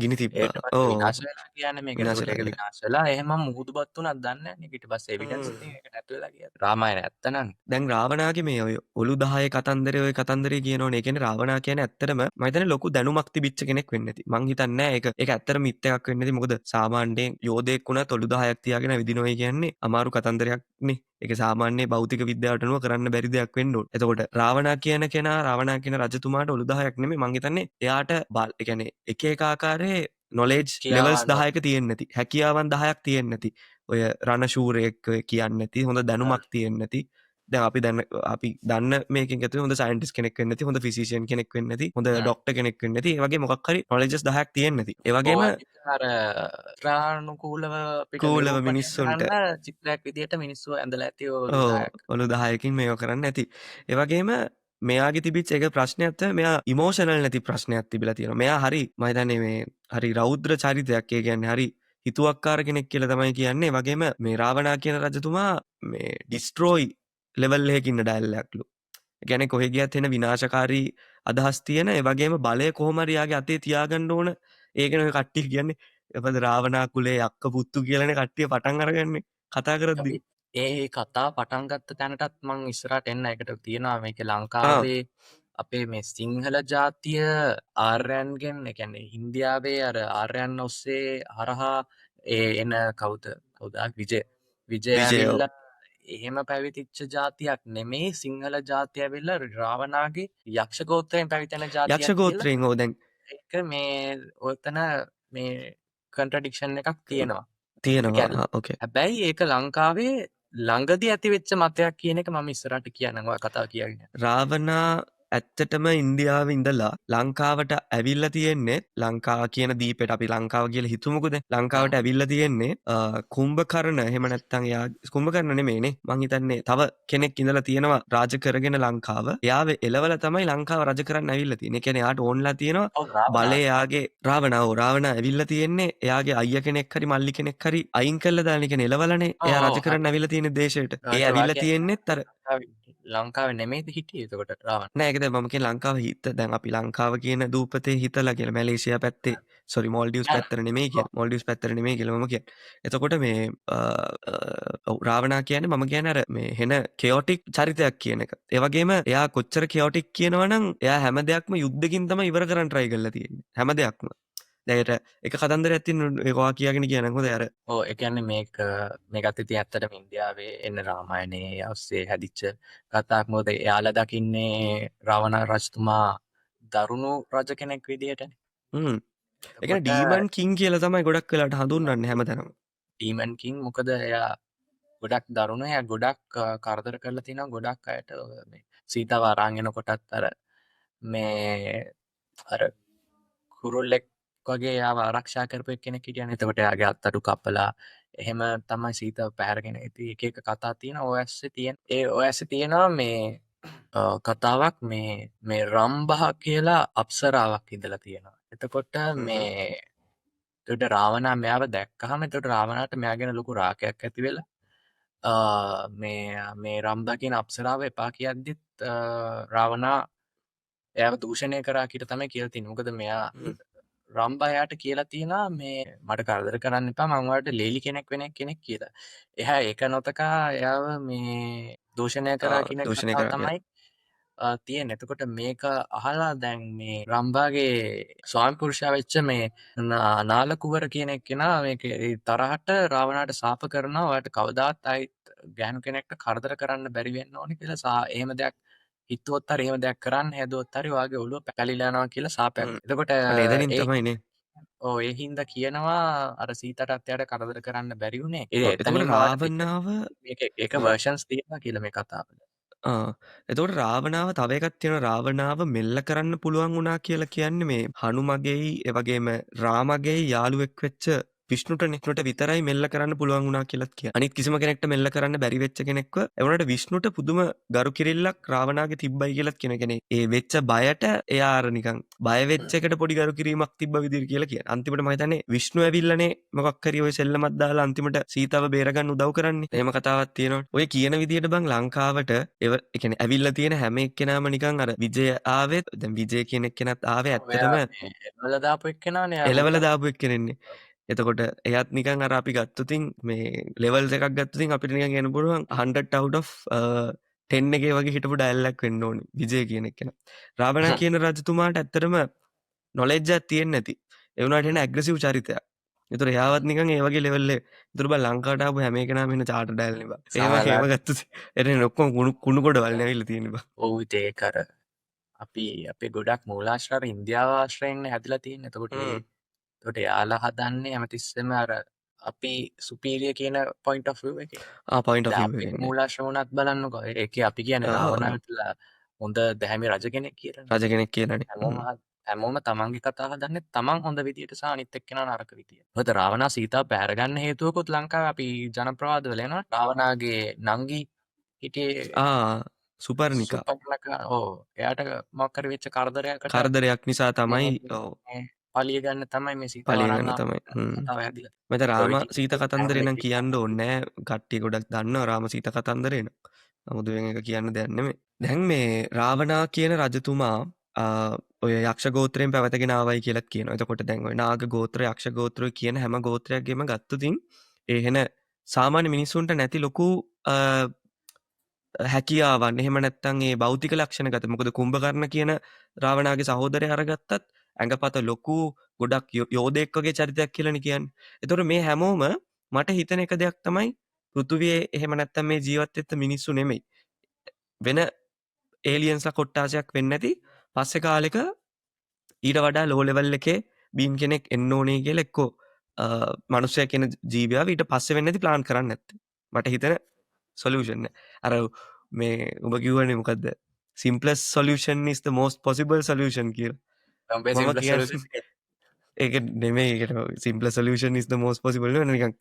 ගිනි තිබ්බා. ඊට පස්සේ ඔව්. විනාශ වෙලා කියන්නේ මේක. විනාශ එතකොට ඒක වෙලා ගියා. විනාශ වෙලා එහෙම මුහුදුබත් වුණත් දන්නේ නැහැ. ඊට පස්සේ එවිඩන්ස් ඉතින් ඒක නැතු වෙලා ගියා. රාමායන ඇත්ත නම්. දැන් රාවණාගේ මේ ඔය ඔලු 10 කතන්දරේ ඔය කතන්දරේ කියනෝනේ. ඒ කියන්නේ රාවණා කියන්නේ ඇත්තටම මම හිතන්නේ ලොකු දැනුමක් තිබිච්ච කෙනෙක් වෙන්න ඇති. මං හිතන්නේ නෑ ඒක ඇත්තටම මිත් එකක් වෙන්න ඇති. මොකද සාමාන්‍යයෙන් යෝධයෙක් වුණත් ඔලු 10ක් තියාගෙන ඇවිදිනවයි කියන්නේ අමාරු කතන්දරයක් නේ. ඒක සාමාන්‍ය භෞතික විද්‍යාවට අනුව කරන්න බැරි දෙයක් වෙන්න ඕන. එතකොට රාවණා කියන කෙනා, රාවණා කියන රජතුමාට ඔලු 10ක් නෙමෙයි මං හිතන්නේ එයාට ඒ කියන්නේ එක එක ආකාරයේ නොලෙජ් ලෙවල්ස් 10ක තියෙන්න ඇති. හැකියාවන් 10ක් තියෙන්න ඇති. ඔය රණශූරයෙක් කියන්න ඇති, හොඳ දැනුමක් තියෙන්න ඇති. දැන් අපි දන්න මේකෙන් ඇතුලේ හොඳ සයන්ටිස්ට් කෙනෙක් වෙන්න ඇති, හොඳ ෆිසිෂියන් කෙනෙක් වෙන්න ඇති, හොඳ ඩොක්ටර් කෙනෙක් වෙන්න ඇති. ඒ වගේ මොකක් හරි නොලෙජස් 10ක් තියෙන්න ඇති. ඒ වගේම අර චිත්‍රානුකූලව අපිට කූලව නිරූපණය මිනිස්සුන්ට කරන්න චිත්‍රයක් විදියට මිනිස්සු ඇඳලා ඇති ඔය ඔව්, 10ක්. ඔලු 10කින් මේව කරන්න ඇති. ඒ වගේම මෙයාගේ තිබිච්ච එක ප්‍රශ්නයක් තමයි මෙයා ඉමෝෂනල් නැති ප්‍රශ්නයක් තිබිලා තියෙනවා. මෙයා හරි මම හිතන්නේ මේ හරි රෞද්‍ර චරිතයක්. ඒ කියන්නේ හරි හිතුවක්කාර කෙනෙක් කියලා තමයි කියන්නේ. ඒ වගේම මේ රාවණා කියන රජතුමා මේ ඩිස්ට්‍රොයි ලෙවල් එකක ඉන්න ඩයලොග්ලු. ඒ කියන්නේ කොහෙ ගියත් එන විනාශකාරී අදහස් තියෙන, ඒ වගේම බලය කොහොම හරි යාගේ අතේ තියාගන්න ඕන. ඒකනේ ඔය කට්ටිය කියන්නේ. එපද රාවණා කුලේ යක්ක පුත්තු කියලානේ කට්ටිය පටන් අරගන්නේ කතා කරද්දි. ඒ කතාව පටන් ගත්ත තැනටත් මං ඉස්සරහට එන්න ඒකට තියෙනවා මේක ආ ලංකාවේ අපේ මේ සිංහල ජාතිය ආර්යයන්ගෙන් ඒ කියන්නේ ඉන්දියාවේ අර ආර්යයන් ඔස්සේ හරහා ඒ එන කවුද කවුද විජය විජය විජය ඔව්. ඇවිල්ලා එහෙම පැවිදිච්ච ජාතියක් නෙමෙයි සිංහල ජාතිය ඇවිල්ලා රාවණාගේ යක්ෂ ගෝත්‍රයෙන් පැවිදෙන යක්ෂ ජාතියක් කියලා ගෝත්‍රයෙන් ඔව් දැන් ඒක මේ ඔතන මේ කන්ට්‍රඩික්ෂන් එකක් තියෙනවා. ඒ තියෙනවා. කියන්නේ ආ ඕකේ. හැබැයි ඒක ලංකාවේ ළඟදී ඇති වෙච්ච මතයක් කියන එක මම ඉස්සරහට කියන්නම් ඔය කතාව කියාගෙන. රාවණා ඇත්තටම ඉන්දියාවේ ඉඳලා ලංකාවට ඇවිල්ලා තියෙන්නේ ලංකාව කියන දීපෙට අපි ලංකාව කියලා හිතමුකෝ දැන්. ලංකාවට ඇවිල්ලා තියෙන්නේ කුම්භකර්ණ එහෙම නැත්නම් එයා කුම්භකර්ණ නෙමෙයිනේ මං හිතන්නේ තව කෙනෙක් ඉඳලා තියෙනවා රාජ කරගෙන ලංකාව. එයාව එලවලා තමයි ලංකාව රජ කරන්න ඇවිල්ලා තියෙන්නේ. ඒ කියන්නේ එයාට ඕන්ලා තියෙනවා ඔව් රාවණා. බලය එයාගේ රාවණා ඔව් රාවණා ඇවිල්ලා තියෙන්නේ එයාගේ අයියා කෙනෙක් හරි මල්ලි කෙනෙක් හරි අයින් කරලා දාන. ඒ කියන්නේ එලවලානේ ඔව් එයා ඔව් රජ කරන්න ඇවිල්ලා තියෙන දේශයට. ඒ ඔයාගේ ඇවිල්ලා තියෙන්නෙත් අර ලංකාවේ නෙමෙයිද හිටියේ එතකොට රාවණ? නෑ ඒක දැන් මම කියන්නේ ලංකාව හිත දැන් අපි ලංකාව කියන දූපතේ හිතලා කියලා මැලේසියා පැත්තේ සෝරි මෝල්ඩිව්ස් නෑ පැත්තට නෙමෙයි කියන්නේ මෝල්ඩිව්ස් පැත්තට නෙමෙයි කියලා මම කියන්නේ. එතකොට මේ ඔව් රාවණා කියන්නේ මම කියන්නේ අර මේ හෙන කෙයොටික් චරිතයක් කියන එක. ඒ වගේම එයා කොච්චර කෙයොටික් කියනවා නම් එයා හැම දෙයක්ම යුද්ධකින් තමයි ඉවර කරන්න try කරලා තියෙන්නේ. හැම දෙයක්ම. දැන් ඒකට එක කතන්දරයක් තියෙනවා ඒක ඔයා කියාගෙන ගියා නම් හොඳයි අර ඔව් ඒ කියන්නේ මේකත් ඉතින් ඇත්තටම ඉන්දියාවේ එන රාමායනයේ ඔස්සේ හැදිච්ච කතාවක්. මොකද එයාලා දකින්නේ රාවණ රජතුමා දරුණු රජ කෙනෙක් විදියටනේ. හ්ම්. ඒ කියන්නේ එතකොට ඩීමන් කිං කියලා තමයි ගොඩක් වෙලාවට හඳුන්වන්නේ හැමතැනම. ඩීමන් කිං මොකද එයා ගොඩක් දරුණු එයා ගොඩක් කරදර කරලා තිනවා ගොඩක් අයට. මේ සීතාව අරන් එනකොටත් අර මේ අර කුරුල්ලෙක් වගේ එයාව ආරක්ෂා කරපු එක්කෙනෙක් හිටියනේ. එතකොට එයාගේ අත්තටු කපලා එහෙම තමයි සීතාව පැහැරගෙන. ඉතින් එක එක කතා තියෙනවා. ඔය ඇස්සේ තියෙන ඒ ඔය ඇස්සේ තියෙනවා මේ කතාවක් මේ මේ රම්බහ කියලා අප්සරාවක් ඉඳලා තියෙනවා. එතකොට මේ එතකොට රාවණා මෙයාව දැක්කහම එතකොට රාවණාට මෙයා ගැන ලොකු රාගයක් ඇති වෙලා මේ මේ රම්බා කියන අප්සරාව එපා කියද්දිත් රාවණා එයාව දූෂණය කරා කියලා තමයි කියලා තියෙන්නේ. මොකද මෙයා රම්බා එයාට කියලා තියෙනවා මේ මට කරදර කරන්න එපා මං ඔයාලට ලේලි කෙනෙක් වෙන කෙනෙක් කියලා. එහා ඒක නොතකා එයාව මේ දූෂණය කරා කියන දූෂණය කතාව කරා කියලා. තමයි තියෙන්නේ. එතකොට මේක අහලා දැන් මේ රම්බාගේ ස්වාමි පුරුෂයා වෙච්ච මේ නාලකුවර කියන එක්කෙනා මේක ඒ තරහට රාවණාට සාප කරනවා ඔයාට කවදාත් ආයිත් ගැහණු කෙනෙක්ට කරදර කරන්න බැරි වෙන්න ඕනේ කියලා. එහෙම දෙයක් හිතුවොත් හරි එහෙම දෙයක් කරන්න හැදුවොත් හරි ඔයාගේ ඔළුව පැලිලා යනවා කියලා සාපයක්. එතකොට අන්න එතනින් ඒ තමයිනේ. ඔව් ඒ හින්දා කියනවා අර සීතාටත් එයාට කරදර කරන්න බැරි වුණේ. ඒ ඔව් එතකොට එතනින් ඔයාලට රාවණාව මේක ඒක වර්ෂන්ස් තියෙනවා කියලා මේ කතාවල. ආ එතකොට රාවණාව තව එකක් තියෙනවා රාවණාව මෙල්ල කරන්න පුළුවන් වුණා කියලා කියන්නේ මේ හනුමගෙයි ඒ වගේම රාමගෙයි යාළුවෙක් වෙච්ච විෂ්ණුටනේ. විෂ්ණුට විතරයි මෙල්ල කරන්න පුළුවන් වුණා කියලාත් කියනවා. අනිත් කිසිම කෙනෙක්ට මෙල්ල කරන්න බැරි වෙච්ච කෙනෙක්ව ඒ වුණාට විෂ්ණුට පුදුම ගරු කිරිල්ලක් රාවණාගේ තිබ්බයි කියලාත් කියනවා. ඒ කියන්නේ ඒ වෙච්ච බයට එයා අර නිකන් බය වෙච්ච එකට පොඩි ගරු කිරීමක් තිබ්බ විදිහට කියලා කියනවා. අන්තිමට මම හිතන්නේ විෂ්ණු ඇවිල්ලානේ මොකක් හරි ඔය සෙල්ලමක් දාලා අන්තිමට සීතාව බේරගන්න උදව් කරන්නේ. එහෙම කතාවක් තියෙනවා. ඔය කියන විදිහට බං ලංකාවට ඒ කියන්නේ ඇවිල්ලා තියෙන හැම එක්කෙනාම නිකන් අර විජය ආවෙත් දැන් විජය කියන එක්කෙනත් ආවේ ඇත්තටම එලවලා දාපු එක්කෙනානේ. එලවලා දාපු එක්කෙනෙන්නේ. එතකොට එයත් නිකන් අර අපි ගත්තොතින් මේ ලෙවල්ස් එකක් ගත්තොතින් අපිට නිකන් කියන්න පුළුවන් 100 out of 10 එකේ වගේ හිටපු ඩයල් එකක් වෙන්න ඕනේ විජය කියන එක්කෙනා. රාවණා කියන රජතුමාට ඇත්තටම නොලෙජ් එකක් තියෙන්නේ නැති. ඒ වුණාට එන ඇග්‍රෙසිව් චරිතයක්. ඒතර එයාවත් නිකන් ඒ වගේ ලෙවල් එක. ඒතර බං ලංකාවට ආපු හැම එකනම එන චාටර් ඩයල් නේ බං. එහෙම එහෙම ගත්තොත් එතන ඔක්කොම කුණු කුණු ගොඩවල් නේ ඇවිල්ලා තියෙන්නේ බං. ඔව් ඉතින් ඒක අර අපි අපේ ගොඩක් මූලාශ්‍ර අර ඉන්දියාව ආශ්‍රයෙන් හැදිලා තියෙන්නේ. එතකොට එතකොට එයාලා හදන්නේ හැමතිස්සෙම අර අපි සුපීරියර් කියන පොයින්ට් ඔෆ් විව් එකේ. ආ පොයින්ට් ඔෆ් දැන් විව් අපේ එකෙන්. මූලාශ්‍ර වුණත් බලන්නකෝ. ඒකේ අපි කියන්නේ රාවණා විතරලා හොඳ දැහැමි රජ කෙනෙක් කියලානේ. රජ කෙනෙක් කියලානේ. හැමෝම තමන්ගේ කතාව හදන්නේ තමන් හොඳ විදියට සහ අනිත් එක්කෙනා නරක විදියට. මොකද රාවණා සීතාව පැහැර ගන්න හේතුවකුත් ලංකාවේ අපි ජනප්‍රවාද වල එනවා. රාවණාගේ නංගි හිටියේ ආ සුපර්ණිකා. සුපර්ණකා ඔව්. එයාට මොකක් හරි වෙච්ච කරදරයකට කරදරයක් නිසා තමයි ඔව්. පලිය ගන්න තමයි මේ සීතාව පලිය අරන් ගන්න ආපු තමයි. කතාව හැදිලා. මට රාම ඔය ඉතින් සීත කතන්දරේ නම් කියන්න ඕනේ නෑ. කට්ටිය ගොඩක් දන්නවා රාම සීත කතන්දරේ නම්. අමුතුවෙන් එක කියන්න දෙයක් නෙමෙයි. දැන් මේ රාවණා කියන රජතුමා ඔය යක්ෂ ගෝත්‍රයෙන් පැවතගෙන ආවයි කියලාත් කියනවා. එතකොට දැන් ඔය නාග ගෝත්‍ර, යක්ෂ ගෝත්‍ර කියන හැම ගෝත්‍රයක්ගෙම ගත්තොතින් ඒ එහෙන සාමාන්‍ය මිනිස්සුන්ට නැති ලොකු හැකියාවන් එහෙම නැත්නම් ඒ භෞතික ලක්ෂණ ගත. මොකද කුම්භකර්ණ කියන රාවණාගේ සහෝදරයා අරගත්තත් ඇඟපත ලොකු ගොඩක් යෝධයෙක් වගේ චරිතයක් කියලානේ කියන්නේ. ඒතකොට මේ හැමෝම මට හිතෙන එක දෙයක් තමයි පෘථුවියේ එහෙම නැත්නම් මේ ජීවත් වෙච්ච මිනිස්සු නෙමෙයි. වෙන ඒලියන්ස්ලා කොට්ටාසයක් වෙන්නේ නැති පස්සේ කාලෙක ඊට වඩා ලෝ ලෙවල් එකේ බීන් කෙනෙක් එන්න ඕනේ කියලා එක්කෝ මනුස්සයා කියන ජීවියාව ඊට පස්සේ වෙන්නේ නැති ප්ලාන් කරන්න නැත්තේ. මට හිතෙන සොලියුෂන් එක. අර මේ ඔබ කිව්වනේ මොකද්ද? Simplest solution is the most possible solution කියලා. උඹේ මම simplest කියන්නේ solution එක. ඒක නෙමෙයි, ඒකට simplest solution is the most possible නෙවෙයි නිකන්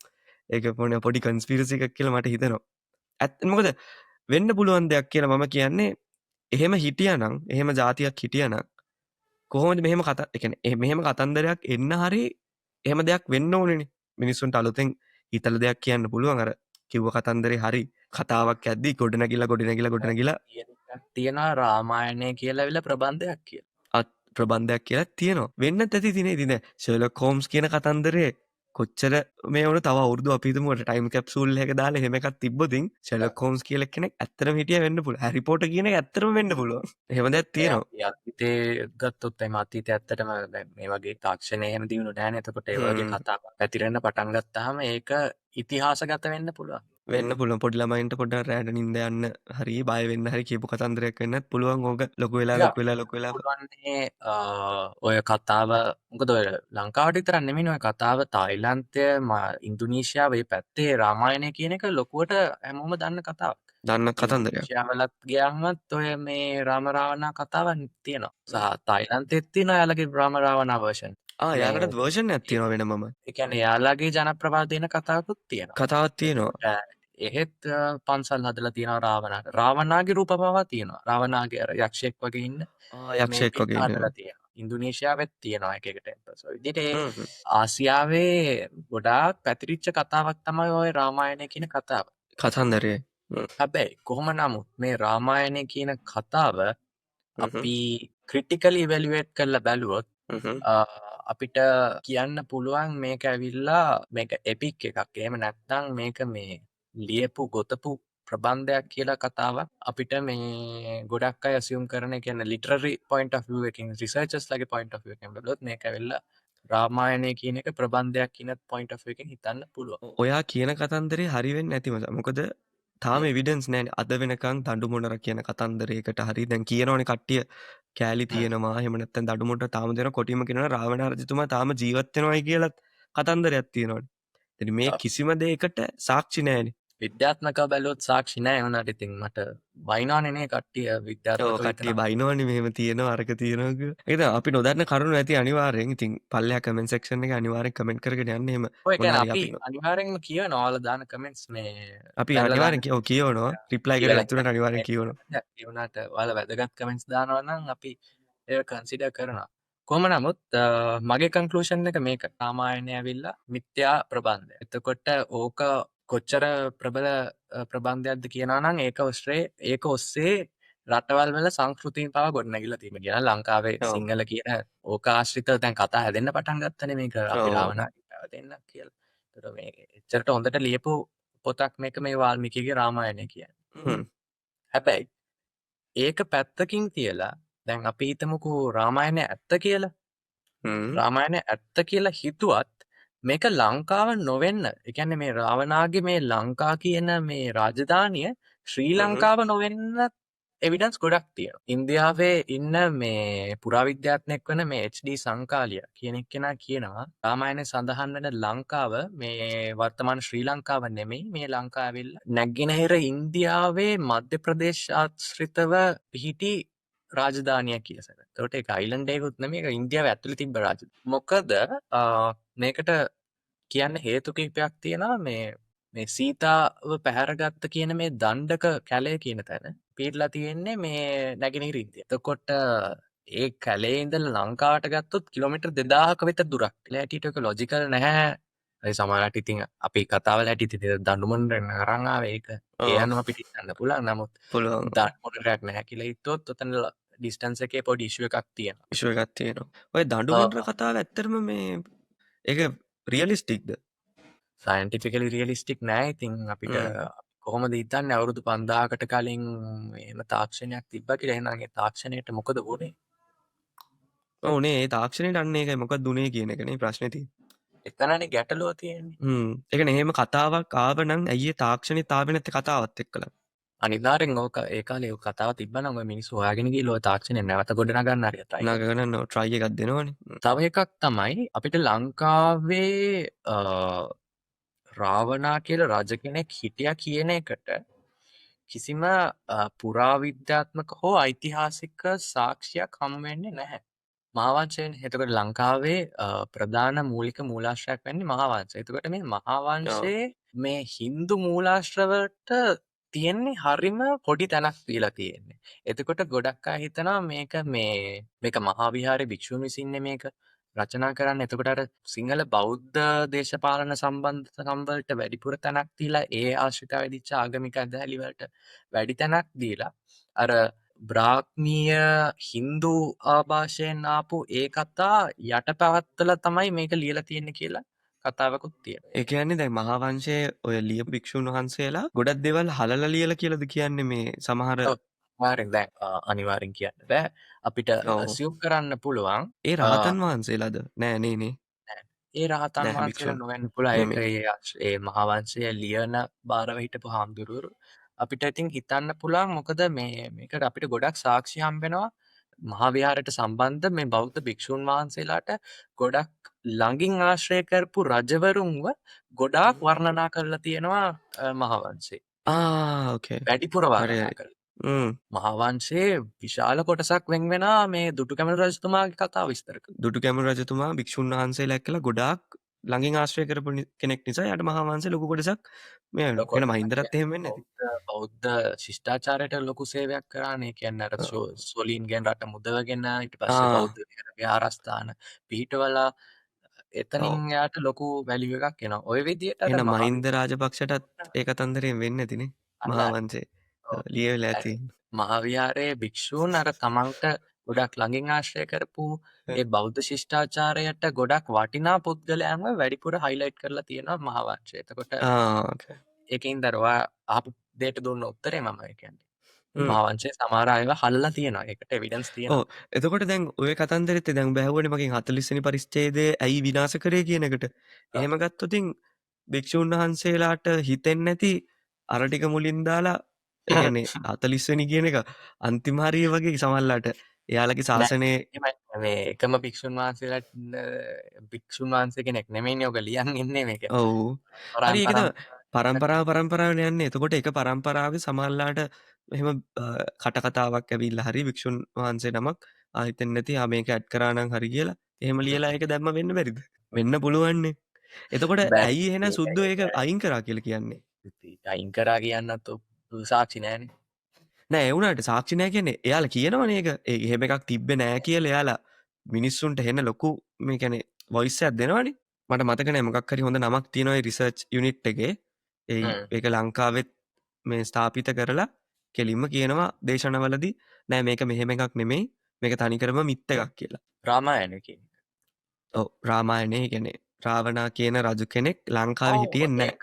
ඒක පොඩි කන්ස්පිරසි එකක් කියලා මට හිතෙනවා. ඇත්ත මොකද වෙන්න පුළුවන් දෙයක් කියලා මම කියන්නේ එහෙම හිටියානම් එහෙම ජාතියක් හිටියානම් කොහොමද මෙහෙම කතා ඒ කියන්නේ මෙහෙම කතන්දරයක් එන්න හරි එහෙම දෙයක් වෙන්න ඕනේනේ. මිනිස්සුන්ට අලුතෙන් හිතලා දෙයක් කියන්න පුළුවන් අර කිව්ව කතන්දරේ හරි කතාවක් යද්දි ගොඩනැගිලා ගොඩනැගිලා ගොඩනැගිලා තියෙනවා රාමායනය කියලා ඇවිල්ලා ප්‍රබන්ධයක් කියලා. අත් ප්‍රබන්ධයක් කියලා තියෙනවා. වෙන්නත් ඇති ඉතින් ඉතින් දැන් ෂර්ලොක් හෝම්ස් කියන කතන්දරේ කොච්චර මේ වුණ තව අවුරුදු අපි හිතමු අර ටයිම් කැප්සූල් එකක දාලා එහෙම එකක් තිබ්බොතින් ෂර්ලොක් හෝම්ස් කියලා කෙනෙක් ඇත්තටම හිටියා වෙන්න පුළුවන්. හැරි පොටර් කියන එක ඇත්තටම වෙන්න පුළුවන්. එහෙම දෙයක් තියෙනවා. අපි අතීතේ ගත්තොත් එහෙම අතීතේ ඇත්තටම දැන් මේ වගේ තාක්ෂණය එහෙම දියුණු නෑනේ. එතකොට ඒ වගේ කතා පැතිරෙන්න පටන් ගත්තාම ඒක ඉතිහාසගත වෙන්න පුළුවන්. වෙන්න පුළුවන්. පොඩි ළමයින්ට පොඩ්ඩක් රෑට නින්ද යන්න හරි බය වෙන්න හරි කියපු කතන්දරයක් වෙන්නත් පුළුවන්. ඕක ලොකු වෙලා ලොකු වෙලා ලොකු වෙලා පුළුවන්නේ ඔය කතාව මොකද ඔය ලංකාවට විතරක් නෙමෙයිනේ ඔය කතාව තායිලන්තය ඉන්දුනීසියාව මේ පැත්තේ රාමායනය කියන එක ලොකුවට හැමෝම දන්න කතාවක්. දන්න කතන්දරයක්. ඉන්දුනීසියාවලත් ගියාමත් ඔය මේ රාම රාවණා කතාවක් තියෙනවා. සහ තායිලන්තෙත් තියෙනවා එයාලගේ රාම රාවණා වර්ෂන්. එයාලටත් වර්ෂන් එකක් තියෙනවා වෙනමම. ඒ කියන්නේ එයාලගේ ජනප්‍රවාද දෙන කතාවකුත් තියෙනවා. කතාවක් තියෙනවා. එහෙත් පන්සල් හදලා තියෙනවා රාවණාට. රාවණාගේ රූප පවා තියෙනවා. රාවණාගේ අර යක්ෂයෙක් වගේ ඉන්න යක්ෂයෙක් වගේ ඉන්න. හදලා තියෙනවා. ඉන්දුනීසියාවෙත් තියෙනවා එක එක ටෙම්පල්ස්. ඔය විදිහට ඒ ආසියාවේ ගොඩාක් පැතිරිච්ච කතාවක් තමයි ඔය රාමායනය කියන කතාව. කතන්දරය. හැබැයි කොහොම නමුත් මේ රාමායනය කියන කතාව අපි ක්‍රිටිකලි ඉවැලුවේට් කරලා බැලුවොත් අපිට කියන්න පුළුවන් මේක ඇවිල්ලා මේක එපික් එකක්. එහෙම නැත්නම් මේක මේ ලියපු ගොතපු ප්‍රබන්ධයක් කියලා කතාවක් අපිට මේ ගොඩක් අය ඇසියුම් කරන, ඒ කියන්නේ ලිටරරි පොයින්ට් ඔෆ් විව් එකකින් රිසර්චර්ස් ලගේ පොයින්ට් ඔෆ් විව් එකෙන් බැලුවොත් මේක ඇවිල්ලා රාමායනය කියන එක ප්‍රබන්ධයක් කියන පොයින්ට් ඔෆ් විව් එකෙන් හිතන්න පුළුවන්. ඔයා කියන කතන්දරේ හරි වෙන්නේ නැති මචං. මොකද තාම එවිඩන්ස් නෑනේ. අද වෙනකන් දඬු මොනර කියන කතන්දරයකට හරි දැන් කියනවනේ කට්ටිය කෑලි තියෙනවා. එහෙම නැත්නම් දඬු මොනර තාම දෙනවා. කොටිම කියනවා රාවණ රජතුමා තාම ජීවත් වෙනවයි කියලත් කතන්දරයක් තියෙනවනේ. ඉතින් මේ කිසිම දෙයකට සාක්ෂි නෑනේ. විද්‍යාත්මකව බැලුවොත් සාක්ෂි නෑ. ඒ වුණාට ඉතින් මට බයිනවනේ නේ කට්ටිය විද්‍යාත්මකව ඔව්, කට්ටිය හිතනවා. බයිනවනේ මෙහෙම තියෙනවා අරක තියෙනවා කියලා. ඒක තමයි අපි නොදන්න කරුණු ඇති අනිවාර්යෙන්. ඉතින් පල්ලෙහා කමෙන්ට් සෙක්ෂන් එකේ අනිවාර්යෙන් කමෙන්ට් කරගෙන යන්න එහෙම. ඔය කියන්නේ මොනවා හරි අපි අපි අනිවාර්යෙන්ම කියනවා ඔයාලා දාන කමෙන්ට්ස් මේ අපි පැනලා අනිවාර්යෙන් දාන ඔව් කියවනවා. රිප්ලයි කරලා කියලා ඇතුළට අනිවාර්යෙන් කියවනවා. ඒ වුණාට ඔයාලා වැදගත් කමෙන්ට්ස් දානවා නම් අපි ඒක කන්සිඩර් කරනවා. කොහොම නමුත් මගේ කන්ක්ලූෂන් එක මේක. රාමායනය ඇවිල්ලා මිත්‍යා ප්‍රබන්ධය. එතකොට ඕක කොච්චර ප්‍රබල ප්‍රබන්ධයක්ද කියනවා නම් ඒක ඔස්සේ රටවල් වල සංස්කෘතීන් පවා ගොඩනැගිලා තියෙනවා. කියන ලංකාවේ සිංහල කියන ඕක ආශ්‍රිතව දැන් කතා හැදෙන්න පටන් ගත්තනේ මේක අපි රාවණාගේ පැවතෙන්න කියලා. ඒතර මේ එච්චරට හොඳට ලියපු පොතක් මේක මේ වාල්මීකිගේ රාමායනය කියන්නේ. හැබැයි ඒක පැත්තකින් තියලා දැන් අපි හිතමුකෝ රාමායනය ඇත්ත කියලා. රාමායනය ඇත්ත කියලා හිතුවත් මේක ලංකාව නොවෙන්න, ඒ කියන්නේ මේ රාවණාගේ මේ ලංකා කියන මේ රාජධානිය ශ්‍රී ලංකාව නොවෙන්න එවිඩන්ස් ගොඩක් තියෙනවා. ඉන්දියාවේ ඉන්න මේ පුරාවිද්‍යාත්මයෙක් වන මේ එච්.ඩී. සංකාලිය කියන එක්කෙනා කියනවා රාමායනයේ සඳහන් වෙන ලංකාව මේ වර්තමාන ශ්‍රී ලංකාව නෙමෙයි, මේ ලංකාව ඇවිල්ලා නැගෙනහිර ඉන්දියාවේ මධ්‍ය ප්‍රදේශ ආශ්‍රිතව පිහිටි රාජධානියක් කියලා සැලකෙනවා. එතකොට ඒක අයිලන්ඩ් එකකුත් නෙමෙයි, ඒක ඉන්දියාව ඇතුලේ තිබ්බ රාජධානිය. මොකද මේකට කියන්න හේතු කිහිපයක් තියෙනවා. මේ සීතාව පැහැරගත්ත කියන මේ දණ්ඩක කැලය කියන තැන පිහිටලා තියෙන්නේ මේ නැගෙනහිර ඉන්දියාව. එතකොට ඒ කැලේ ඉඳලා ලංකාවට ගත්තොත් කිලෝමීටර් 2000ක විතර දුරක්. ඒ හැටියට ඒක ලොජිකල් නැහැ. ඒ සමහරවිට ඉතින් අපි කතාවල හැටියට ඉතින් දඬු මොනරෙන් අරන් ආවේ ඒක. ඒ අනුව අපිට හිතන්න පුළුවන්. නමුත් දඬු මොනරයක් නැහැ කියලා හිතුවොත් ඔතන ඩිස්ටන්ස් එකේ පොඩි ඉෂුව එකක් තියෙනවා. ඉෂුව එකක් තියෙනවා. ඔය දඬු මොනර කතාව ඇත්තටම මේ ඒක රියලිස්ටික්ද? සයන්ටිෆිකලි රියලිස්ටික් නෑ. ඉතින් අපිට කොහොමද හිතන්නේ අවුරුදු 5000කට කලින් එහෙම තාක්ෂණයක් තිබ්බා කියලා? එහෙනම් ඒ තාක්ෂණයට මොකද වුනේ? ඔව් නේ, ඒ තාක්ෂණයට අන්න ඒකයි මොකක්ද උනේ කියන එක නේ ප්‍රශ්නේ තියෙන්නේ. එතනනේ ගැටලුව තියෙන්නේ. ඒ කියන්නේ එහෙම කතාවක් ආව නම් ඇයි ඒ තාක්ෂණෙත් ආවේ නැත්තේ කතාවත් එක්කලා? අනිවාර්යෙන් ඕක ඒ කාලේ ඔය කතාව තිබ්බනම් ඔය මිනිස්සු හොයාගෙන ගිහලා ඔය තාක්ෂණය නැවත ගොඩනගන්න හරි try එකක්. නගගන්න try එකක් දෙනවනේ. තව එකක් තමයි අපිට ලංකාවේ රාවණා කියලා රජ කෙනෙක් හිටියා කියන එකට කිසිම පුරාවිද්‍යාත්මක හෝ ඓතිහාසික සාක්ෂියක් හමු වෙන්නේ නැහැ. මහාවංශයනේ. එතකොට ලංකාවේ ප්‍රධාන මූලික මූලාශ්‍රයක් වෙන්නේ මහාවංශය. එතකොට මේ මහාවංශයේ මේ හින්දු මූලාශ්‍රවලට තියෙන්නේ හරිම පොඩි තැනක් දීලා තියෙන්නේ. එතකොට ගොඩක් අය හිතනවා මේක මේක මහා විහාරේ භික්ෂුන් විසින්නේ මේක රචනා කරන්න. එතකොට අර සිංහල බෞද්ධ දේශපාලන සම්බන්ධකම් වලට වැඩිපුර තැනක් දීලා ඒ ආශ්‍රිතව වෙදිච්ච ආගමික ඇදහිලි වලට වැඩි තැනක් දීලා අර බ්‍රාහ්මීය හින්දු ආభాෂයෙන් ආපු ඒ කතා යටපවත්තලා තමයි මේක ලියලා තියෙන්නේ කියලා කතාවකුත් තියෙනවා. ඒ කියන්නේ දැන් මහා වංශයේ ඔය ලියපු භික්ෂුන් වහන්සේලා ගොඩක් දේවල් හලලා ලියලා කියලාද කියන්නේ මේ සමහර? ඔව්. අනිවාර්යෙන් දැන් අනිවාර්යෙන් කියන්න බෑ. අපිට ඇසියුම් කරන්න පුළුවන්. ඒ රහතන් වහන්සේලාද? නෑ නේ නේ. ඒ රහතන් නෑ වහන්සේලා භික්ෂුන් නොවෙන්න පුළුවන්. ඒක නෙමෙයි. ඒ මහා වංශය ලියන බාරව හිටපු හාමුදුරුවරු අපිට ඉතින් හිතන්න පුළුවන්. මොකද මේකට අපිට ගොඩක් සාක්ෂි හම්බ වෙනවා. මහා විහාරයට සම්බන්ධ මේ බෞද්ධ භික්ෂුන් වහන්සේලාට ගොඩක් ළඟින් ආශ්‍රය කරපු රජවරුන්ව ගොඩාක් වර්ණනා කරලා තියෙනවා මහා වංශේ. ඕකේ. වැඩිපුර වර්ණනා කරලා. මහා වංශයේ විශාල කොටසක් වෙන් වෙනා මේ දුටුගැමුණු රජතුමාගේ කතාව විස්තර කරලා. දුටුගැමුණු රජතුමා භික්ෂුන් වහන්සේලා එක්කලා ගොඩාක් ළඟින් ආශ්‍රය කරපු කෙනෙක් නිසා යාට මහා වංශේ ලොකු කොටසක් මේ වෙනවා. ලොකු එහෙනම් මහින්දරත් එහෙම වෙන්නේ නැති. බෞද්ධ ශිෂ්ටාචාරයට ලොකු සේවයක් කරානේ. ඒ කියන්නේ අර සොලීන්ගෙන් රට මුදවගෙන ඊට පස්සේ බෞද්ධ විහාරස්ථාන පිහිටවලා එතනින් එයාට ලොකු වැලියු එකක් එනවා. ඔය විදිහට අර එහෙනම් මහා මහින්ද රාජපක්ෂටත් ඒ කතන්දරයෙන් වෙන්නේ නැතිනේ. මහා වංශේ ලියවිලා ඇති. මහා විහාරයේ භික්ෂූන් අර තමන්ට ගොඩක් ළඟින් ආශ්‍රය කරපු ඒ බෞද්ධ ශිෂ්ටාචාරයට ගොඩක් වටිනා පුද්ගලයන්ව වැඩිපුර හයිලයිට් කරලා තියෙනවා මහා වංශය. එතකොට ඒකෙන් අර ඔයා අහපු දෙයට දුන්න උත්තරේ මම ඒ කියන්නේ. මහා වංශයේ සමහර අයව හලලා තියෙනවා. ඒකට එවිඩන්ස් තියෙනවා. ඔව්. එතකොට දැන් ඔය කතන්දරෙත් දැන් ඔබ ඇහුවනේ මගෙන් 40 වෙනි පරිච්ඡේදයේ ඇයි විනාශ කරේ කියන එකට. එහෙම ගත්තොත් භික්ෂුන් වහන්සේලාට හිතෙන්නේ නැති අර ටික මුලින් දාලා ඒ කියන්නේ 40 වෙනි කියන එක අන්තිම හරිය වගේ සමහරලාට එයාලගේ ශාසනයේ එහෙමයි. මේ එකම භික්ෂුන් වහන්සේලාට භික්ෂුන් වහන්සේ කෙනෙක් නෙමෙයිනේ ඔක ලියන් ඉන්නේ මේක. ඔව්. හරි ඒක තමයි. පරම්පරාව පරම්පරාවන යන්නේ. එතකොට එක පරම්පරාවේ සමහරලාට එහෙම කට කතාවක් ඇවිල්ලා හරි භික්ෂුන් වහන්සේ නමක් හිතෙන්නේ නැති මේක ඇඩ් කරා නම් හරි කියලා එහෙම ලියලා ඒක දැම්ම වෙන්න බැරිද? වෙන්න පුළුවන්නේ. එතකොට ඇයි එහෙනම් සුද්දෝ ඒක අයින් කරා කියලා කියන්නේ? ඉතින් අයින් කරා කියන්නත් සාක්ෂි නෑනේ. නෑ ඒ වුණාට සාක්ෂි නෑ කියන්නේ එයාලා කියනවනේ ඒක. ඒ එහෙම එකක් තිබ්බේ නෑ කියලා එයාලා මිනිස්සුන්ට හෙන ලොකු මේ කියන්නේ වොයිස් එකක් දෙනවනේ. මට මතක නෑ මොකක් හරි හොඳ නමක් තියෙනවා ඒ රිසර්ච් යුනිට් එකේ. ඒක ලංකාවෙත් මේ ස්ථාපිත කරලා කෙලින්ම කියනවා දේශනවලදී නෑ මේක මෙහෙම එකක් නෙමෙයි මේක තනිකරම මිත් එකක් කියලා. රාමායන කියන්නේ. ඔව් රාමායනේ කියන්නේ රාවණා කියන රජු කෙනෙක් ලංකාවේ හිටියේ නෑ.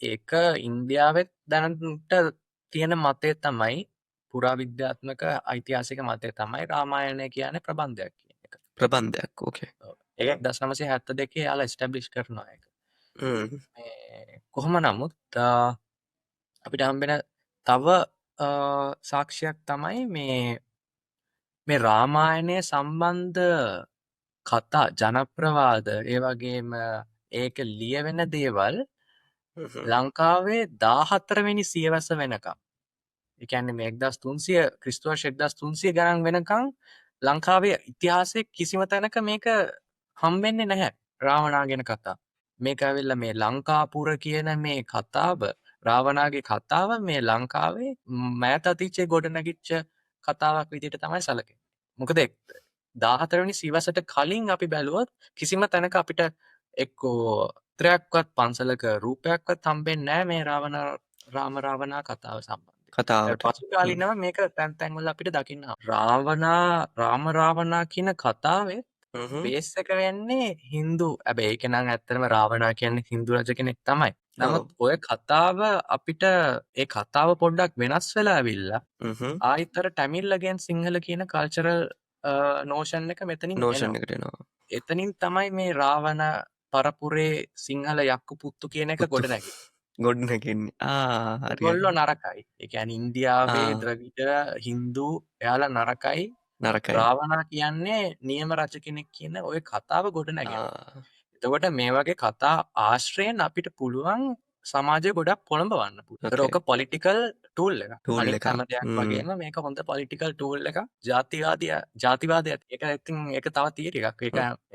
ඒක ඉන්දියාවෙත් දැනට තියෙන මතය තමයි පුරාවිද්‍යාත්මක ඓතිහාසික මතය තමයි රාමායනය කියන්නේ ප්‍රබන්ධයක් කියන එක. ප්‍රබන්ධයක් ඕකේ. ඔව්. ඒක 1972 එයාලා එස්ටැබ්ලිෂ් කරනවා ඒක. මේ කොහොම නමුත් අපිට හම්බෙන තව සාක්ෂියක් තමයි මේ රාමායනය සම්බන්ධ කතා ජනප්‍රවාද ඒ වගේම ඒක ලියවෙන දේවල් ලංකාවේ 14 වෙනි සියවස වෙනකම් ඒ කියන්නේ මේ 1300 ක්‍රිස්තු වර්ෂ 1300 ගණන් වෙනකම් ලංකාවේ ඉතිහාසයේ කිසිම තැනක මේක හම්බෙන්නේ නැහැ රාවණා ගැන කතා. මේක ඇවිල්ලා මේ ලංකාපුර කියන මේ කතාව රාවණාගේ කතාව මේ ලංකාවේ මෑත අතීතයේ ගොඩනැගිච්ච කතාවක් විදිහට තමයි සැලකෙන්නේ. මොකද 14 වෙනි සියවසට කලින් අපි බැලුවොත් කිසිම තැනක අපිට එක්කෝ චිත්‍රයක්වත් පන්සලක රූපයක්වත් හම්බෙන්නේ නැහැ මේ රාම රාවණා කතාව සම්බන්ධයෙන්. කතාවට. පසු කාලීනව මේක තැන් තැන් වල අපිට දකින්න හම්බ. රාම රාවණා කියන කතාවේ බේස් එක වෙන්නේ හින්දු. හැබැයි ඒක නම් ඇත්තටම රාවණා කියන්නේ හින්දු රජ කෙනෙක් තමයි. නමුත් ඔය කතාව අපිට ඒ කතාව පොඩ්ඩක් වෙනස් වෙලා ඇවිල්ලා ආයිත් අර ටැමිල් අගේන් සිංහල කියන කල්චරල් නෝෂන් එක මෙතනින් නෝෂන් එනවා. එකට එනවා. එතනින් තමයි මේ රාවණ පරපුරේ සිංහල යක්කු පුත්තු කියන එක පුත්තු. ගොඩ නැගෙන්නේ. ගොඩ නැගෙන්නේ. ආ, හරි. ඒගොල්ලෝ නරකයි. ඒ කියන්නේ ඉන්දියාවේ ද්‍රවිඩ හින්දු එයාලා නරකයි. නරකයි. රාවණා කියන්නේ නියම රජ කෙනෙක් කියන ඔය කතාව ගොඩ නැගෙනවා. එතකොට මේ වගේ කතා ආශ්‍රයෙන් අපිට පුළුවන් සමාජය ගොඩක් පොළඹවන්න පුළුවන්. ඒතර ඔක පොලිටිකල් ටූල් එකක්. ටූල් අනිත් එකක්. හැම දෙයක් වගේම මේක හොඳ පොලිටිකල් ටූල් එකක්. ජාතිවාදය. ඒක ඉතින් ඒක තව තියරි එකක්.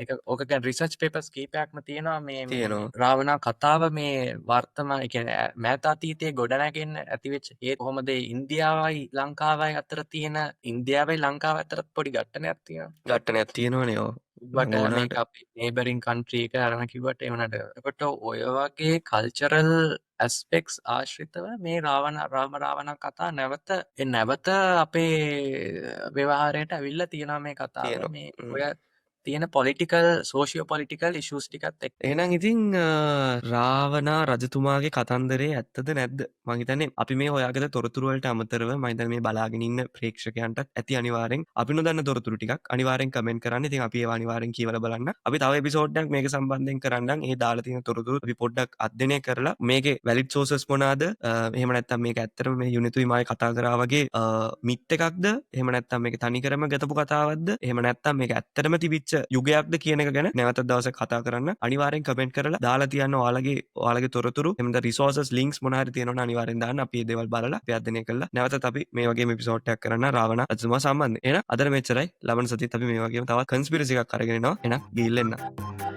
ඒක ඕක ගැන රිසර්ච් පේපර්ස් කීපයක්ම තියෙනවා මේ තියෙනවා. රාවණා කතාව මේ වර්තමාන, ඒ කියන්නේ මෑත අතීතයේ ගොඩනැගෙන්න ඇතිවෙච්ච ඒ කොහොමද ඒ ඉන්දියාවයි ලංකාවයි අතර තියෙන, ඉන්දියාවයි ලංකාව අතර පොඩි ගැටණයක් තියෙනවා. ගැටණයක් තියෙනවනේ, ඔව්. වට ඕනකට. මේක අපේ නේබරින් කන්ට්‍රි එක අරන කිව්වට ඒ වුණාට එතකොට ඔය වගේ කල්චරල් ඇස්පෙක්ට්ස් ආශ්‍රිතව මේ රාම රාවණ කතා නැවත අපේ ව්‍යවහාරයට ඇවිල්ලා තියෙනවා මේ කතාව. තියෙනවා. මේ ඔය තියෙන පොලිටිකල්, සෝෂියෝ පොලිටිකල් ඉෂුස් ටිකත් එක්ක. එහෙනම් ඉතින් රාවණා රජතුමාගේ කතන්දරේ ඇත්තද නැද්ද? මං හිතන්නේ අපි මේ හොයාගත්ත තොරතුරු වලට අමතරව මං හිතන්නේ මේ බලාගෙන ඉන්න ප්‍රේක්ෂකයන්ටත් ඇති අනිවාර්යෙන් අපි නොදන්න තොරතුරු ටිකක් අනිවාර්යෙන් කමෙන්ට් කරන්න. ඉතින් අපි ඒවා අනිවාර්යෙන් කියවලා බලන්න. අපි තව එපිසෝඩ් එකක් මේක සම්බන්ධයෙන් කරන්නම්. ඒ දාලා තියෙන තොරතුරු අපි පොඩ්ඩක් අධ්‍යයනය කරලා මේකේ වැලිඩ් සෝසස් මොනවාද? එහෙම නැත්නම් මේක ඇත්තටම මේ යුනිතුයි මායි කතා කරා වගේ මිත් එකක්ද? එහෙම නැත්නම් මේක තනිකරම ගතපු කතාවක්ද? එහෙම නැත්නම් මේක ඇත්තටම තිබිච්ච යුගයක්ද කියන එක ගැන නැවතත් දවසක් කතා කරන්න. අනිවාර්යෙන් කමෙන්ට් කරලා දාලා තියන්න ඔයාලගේ තොරතුරු, එහෙම නැත්නම් රිසෝසස් ලින්ක්ස් මොන හරි තියෙනවා නම් අනිවාර්යෙන් දාන්න. අපි මේ දේවල් බලලා අපි අධ්‍යයනය කරලා නැවතත් අපි මේ වගේම එපිසෝඩ් එකක් කරන්න රාවණ රජතුමා සම්බන්ධයෙන්. එහෙනම් අදට මෙච්චරයි. ලබන සතියේත් අපි මේ වගේම තවත් කන්ස්පිරසි එකක් අරගෙන එනවා. එහෙනම් ගිහින් එන්න.